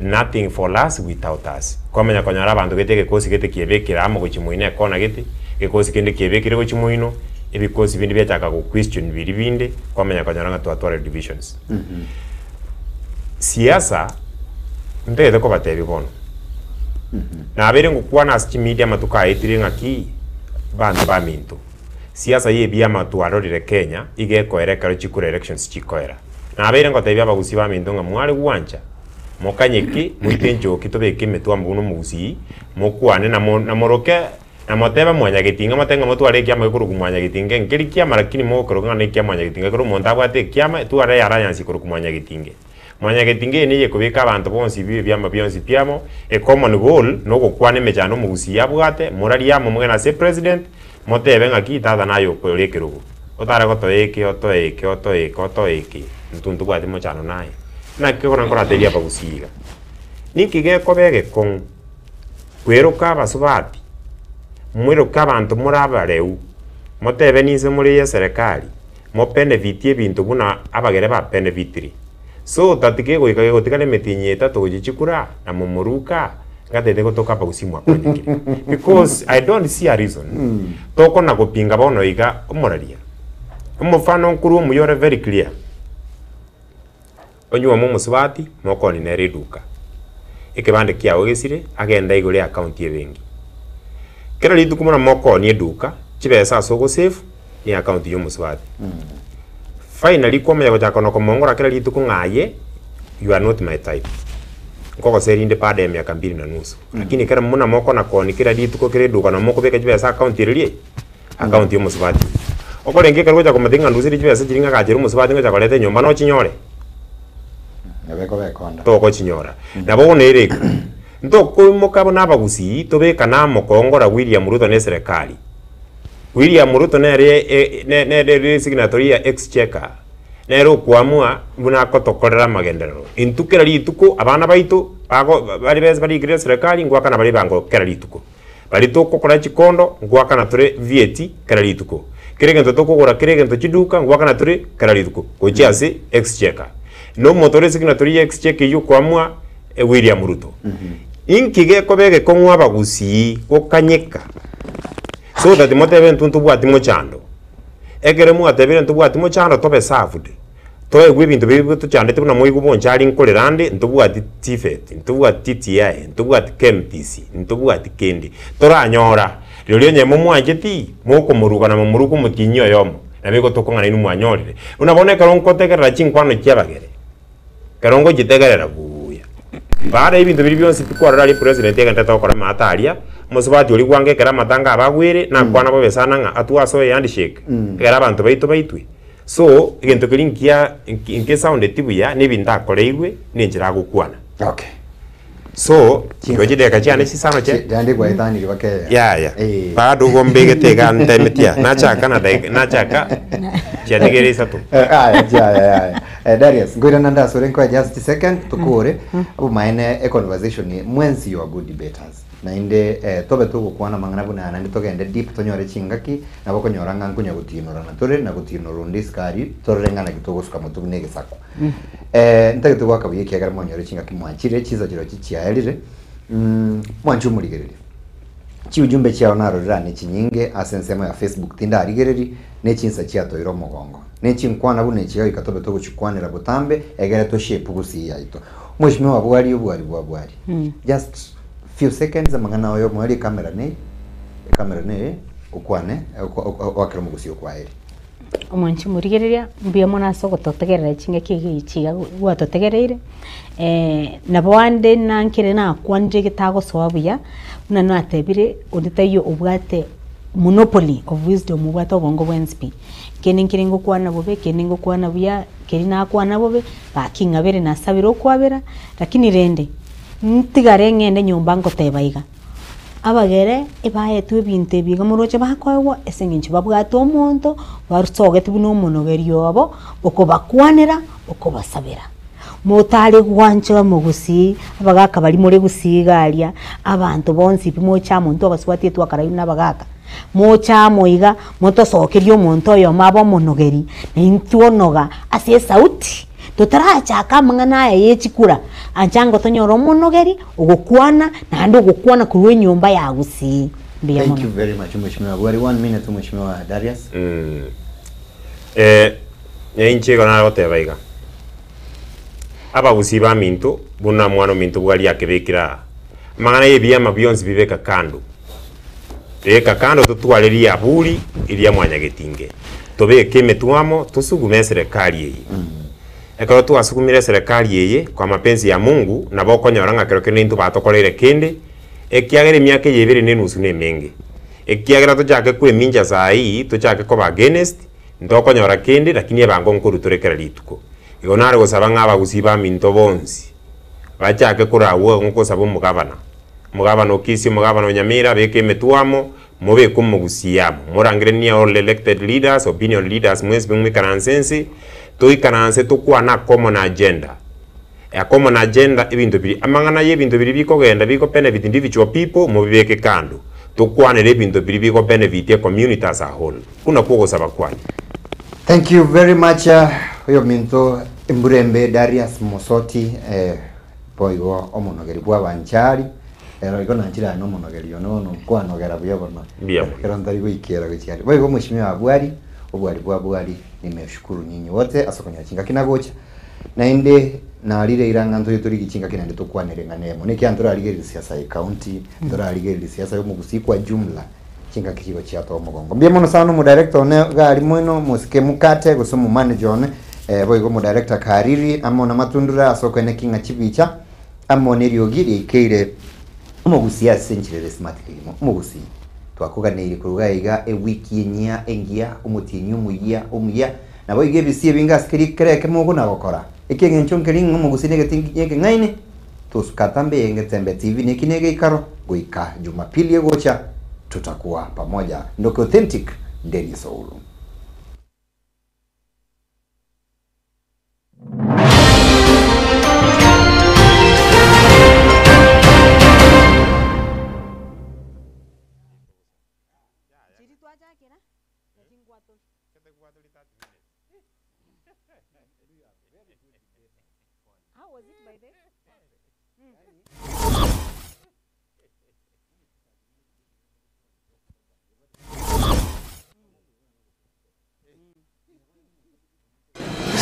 nothing for us without us. Kwamanya konyora abanto gete egekosi gete kiebekire amo gochia moino ekona gete, egekosi kende kiebekire gochia moino, ebikosi binde biachaka go question biria binde, kwamanya konyora ng'a twatwarire divisions. Siasa, ntagete kobatebia bono, nabeire ngokwana ase chimedia amatuko aetire ng'aki, banto baminto. Siasa y'ebiama twarorire Kenya iga ekoera ekero chikura elections chikoera. Nabeire ngotebia abagusii baminto ng'a mware gwancha mokanye ki moite enchoki tobeke emetwe amo buna omogusii mokwane na na moroke na motebe mwanyagetinga motebe ng'a motware ekiama gekorokwa mwanyagetinga nkeri kiama lakini mogokeroka ng'a nekia mwanyagetinga ekero omonto abwate ekiama tware alliance ekorokwa mwanyagetinge. Mwanyagetinga eye neye ekobeka abanto bonsi bi ebiama bionsi pi amo, a common goal nogokwana emechando omogusii abwate, morarie amo mogende ase president, motebe ng'aki tata naye okore ekerogo, otare gotoa eke otoe eke otoe eke otoe eke, intwe ntobwati mochando naye. Naki bono nkoratebi abagusii iga, ninki gekoba egekong'u kweroka abasubati, mweroke abanto more abareu, motebe ninse more ye eserekari, Mopenefiti ebinto buna abagere bapenefitiri. So tatiga egoika gegotigara emetienyi etato gochia chikura na momoruka ngatete gotoka abagusii mwakonyekire. Because I don't see a reason tokona gopinga bono iga omoraria. Omofano nkorwa omuya ore very clear. Onyuome omosubati mokoni nere eduka. Ekebande kiao gesire agende aigore account ebenki. Kera rituko buna mokoonia eduka chibesa ase ogosave ne account ya omosubati. Finally kwamanya gochaka na komongora kera rituko ng'a aye you are not my type. Nkogosera inde baada ya miaka mbili na nusu. Lakini kera buna mokona koonia kera rituko kera eduka nabo mokobeka chibesa account eria account ya omosubati. Okorenge ekero ogocha komotebia ng'a nduserie chibesa chiria ng'a gachera omosubati ngocha koreta enyomba nochinyore? Nabo ekoba ekonda. Togochinyora. Nabo bono ere iga, ntokoimoka buna abagusii tobekane amo koongora William Ruto na eserekari. William Ruto nere e- ne- nere signatory ya exchequer, nere okoamua buna agotokorera amagenderero. Intwe kera rituko abana baito bago bare besa barikire eserekari ngoakana bare ebango kera rituko. Baria togokora chikondo, ngoakana tore VAT kera rituko. Kera egento tokogora kera egento chiduka, ngoakana tore kera rituko gochia ase exchequer. Na omonto ore signatory ya exchequer eyio okoamua William Ruto. Inki gekoba egekong'u abagusii gokanyeka so that motebe intwe ntobwati mochando. Ekero mwatebire ntobwati mochando tobe served. Toegwe ebinto biria tochandete buna moigwe bonchari nkorera ande, ntobwati TVET, ntobwati TTI, ntobwati KMTC, ntobwati kende. Toranyora, rirorio onye momwancheti, mokomoruga na momoruke omotienyi oyomo, nabo egotokong'ana inwe mwanyorire. Buna bono ekero nkotegerera chinkwano chi'abagere, ekero ngochitegerera buya, baada y'ebinto biria bionsi pi kwarora aria president agenderete gokora amato aria, omosubati oria gwango ekero amatanga abagwere, nakwana bobe sana ng'a atwe asoe ehandshake, ekero abanto baito baitwe. So, egento keria nkia nkesoundeti buya na ebinto akoreirwe na enchera agokwana. Okay. So, igo chidakika chiane chisano chia Chiande gwaetanirie baka yaya Eh. bado igo mbegete iga ntemetia nachaka na dakika nachaka. Chiatigere isato. Eh, aya ji aya aya eh, Darius ngoirana ndasore nkoe just a second tukure obomaene e conversation mwensi you are good debaters naende eh, tobe togokwana mang'ana buna naende togende deep tonyore chingaki nabo okonyora ng'a nkonya gotinorana tore na gotinora onde esukari torore ng'a naki togosuka motwe buna egesaku eh, ntagete goaka buya ekiagera mwanyore chingaki mwachire chinsa chirochio chiaerire mm, mwanche omorigereria Chiujumbe chiao narorire ane chinyinge ase ensemo ya Facebook tindarigereri, ne chinsa chiatoire omogongo. Ne chinkwana buna echi goika tobe togochikwanera botambe egere to shape gusii yaito. Mweshimiwa bwari obwari bwa bwari. Just few seconds amang'ana oyo mwari ecamera neye ecamera neye okwane oakere omogusii okwaeri. Omwanchi morigereria, mbuya mono ase ogototegerera chingaki echi iga gwatotegereire, nabo ande nankere nakwanire getagosoa buya, buna natebire onde taiyo obwate monopoly of wisdom obwate obongo bwensi pi. Kende nkere ngokwana bobe, kende ngokwana buya, keri nakwana bobe, gaki ng'abere nasabire okwabera, lakini rende, ntigare ng'ende nyomba ngoteba iga. Abagere ebaetwe ebinto ebi iga moroche bakoegwa ase eng'encho babwate omonto basogetie buna omonogeri obo, okobakwanera, okobasabera. Motare gwancha omogusii, abagaka baria more gusii iga aria, abanto bonsi pi moche amo intwe abasubati etwakarabire buna abagaka, moche amo iga, motosokerie omonto oyomo abe omonogeri, na intwe onoga ase esauti. Totarachaka amang'ana aya ye chikura, ancha ango tonyore omonogeri ogokwana, naende ogokwana korwa enyomba ya gusii. Mbuya Thank you mono. very much Mheshimiwa Bwari. One minute Mheshimiwa Darius. Eh, inche igo nagoteba iga, abagusii baminto buna mwana ominto bwari akebekire aa, amang'ana ya ebiama bionsi bibeka kando, beka kando totware riaburi eria mwanyagetinge, tobeke emetwe amo tosugume eserekari eye. Ekero twasugumire eserekari eye kwa mapenzi ya Mungu, nabo okonyora ng'a kero kende intwe batokoreire kende, ekiagera emiaka eye ebere na enusu nemenge. Ekiagera tochake kwemincha saa hii, tochake koba against, ntokonyora kende lakini ebango nkorwa tore kera rituko. Igo nare gosaba ng'a abagusii baminto bonsi, bachake koragwa ngosaba omogabana, omogabana o Kisii, omogabana o Nyamira, beka emetwe amo, mobeke omogusii amo, morangeranie all elected leaders, opinion leaders mwensi moikaranse nse, toikaranse tokwane a common agenda. A common agenda ebinto biria, amang'ana ya ebinto biria bikogenda biko benefit individual people, mobibeke kando, tokwanere ebinto biria biko benefit e community as a whole. Buna kwogosaba kwane. Thank you very much oyominto Emburembe Darius Mosoti eh, boigo omonogeri bw'abanchari ero igo nanchire aye nomonogeri one bono nkwanogera buya bono Mbuya mono. ekero ntari goikera gochia aria. Boigo mweshimiwa Bwari, obwari bwa Bwari nimeshukuru nyinyi wote ase okonyora chingaki nagocha naende narire ira ng'a ntoye torigie chingaki naende tokwanere ng'a nemo nekiagera ntorarigereria siasa ye county, ntorarigereria siasa ya omogusii kwa jumla. Chingaki chigo chiatoa omogongo. Mbuya mono sana omo director one iga aria moino mosike mukate gose omo manager one eh, boigo omo director Kariri amo na Matundura ase okoeneki ng'a chibicha amo neriogi riaikeire omogusii ase enchera ere smart kegima. Omogusii twakoganeirie korwa iga iga ewiki enyia engiya omotienyi omoyia omuya naboigo ebisio ebinge ase keria kera ekemo okona gokora ekieng'encho nkeri ng'a omogusii negetingi ekeng'aini Tosukata mbe Getembe TV neki negeikaro goika Jumapili egocha tutakuwa pamoja ndoke authentic Dennis Ouru.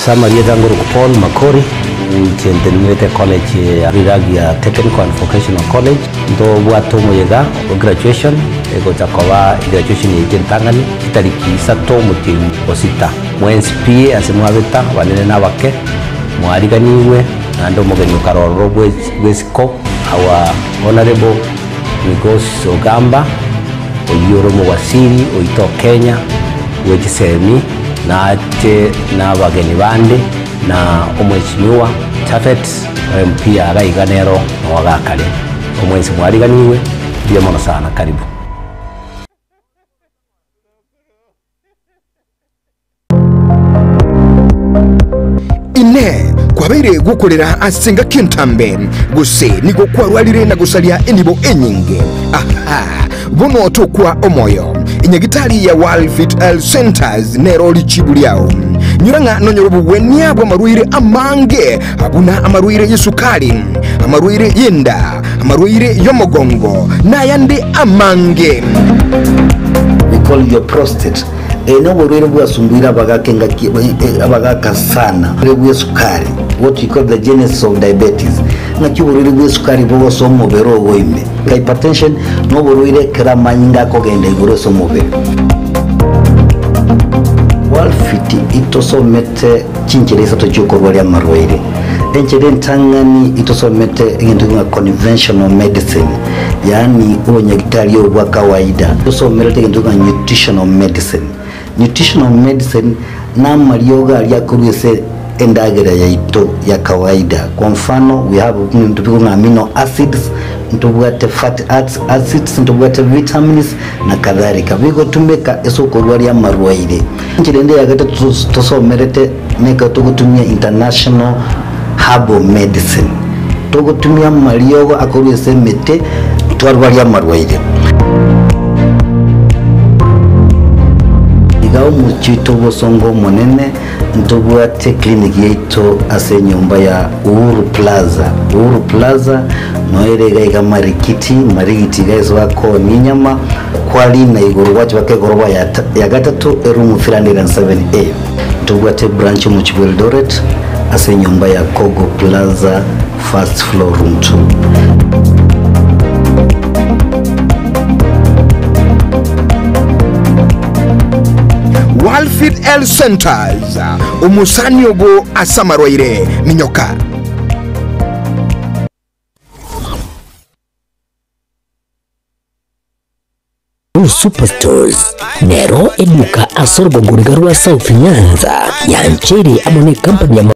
Samarieta Ngorok Paul Makori nchentenirete college ya Riragia Technical and Vocational College ntobwate omoyega o graduation egocha koba graduation yaito entang'ani chitariki isato omotienyi o sita mwensi pi ase mwabeta abanene na abake mwariganigwe naende omogeni okarororo bw'esiko our honorable Migos Ogamba oyio ore omowaziri oito Kenya bwe chisemi nache na abageni bande na omweshimiwa Japhet MP iga iga nero nowagakare omwensi mwariganigwe mbuya mono sana karibu. Kwabeire gokorera ase engaki entambe, gose nigo kwarwarire na gosaria enibo enyinge. Aha! Bono tokwa omoyo. Enyagitari ya World Fit Health Centers nero richibu riao. Nyora ng'a nonyore obogwenia bw'amarwaire amange buna amarwaire y'esukari, amarwaire y'enda, amarwaire y'omogongo, na ayande amange. We call your prostate. Eye noborwaire bwasumbuire abagaka engaki abagaka sana. Oborwaire bw'esukari, what we call the genesis of diabetes. Ng'aki oborwaire bw'esukari bogosoa omobere ogo ime. Hypertension noborwaire ekero amanyinga akogenda igoro ase omobere. Walfit itosomete chinchera isato chiokorwaria amarwaire. Enchera entang'ani itosomete egento ng'a conventional medicine, yaani obonyagitari obo bwa kawaida. Tosomerete egento ng'a nutritional medicine. Nutritional medicine namariogo aria akorwa ase endagera yaito ya kawaida. Kwa mfano we have ebinto bikong'a amino acids, ntobwate fatty acids, ntobwate vitamins na kadhalika. Bigotumeka ase okorwaria amarwaire. Enchera ende ya gatato tosomerete nekero togotumia international herbal medicine. Togotumia amariogo akorwa ase emete twarwaria amarwaire. Iga omochie oito obosongo omonene ntobwate clinic yaito ase enyomba ya Uhuru Plaza. Uhuru Plaza noere iga iga Marikiti, Marigiti iga ase bakoonia enyama, kwarina igoro gwacha mpaka egoroba ya ya gatato eroom 307A. Ntobwate branch omochie bwa Eldoret ase enyomba ya Kogo Plaza first floor room 2. Walfit Health Centers, omosani ogo ase amarwaire, minyoka. Superstores nero eduka ase orogongoriga rwa South Nyanza yancheire amo ne company ya.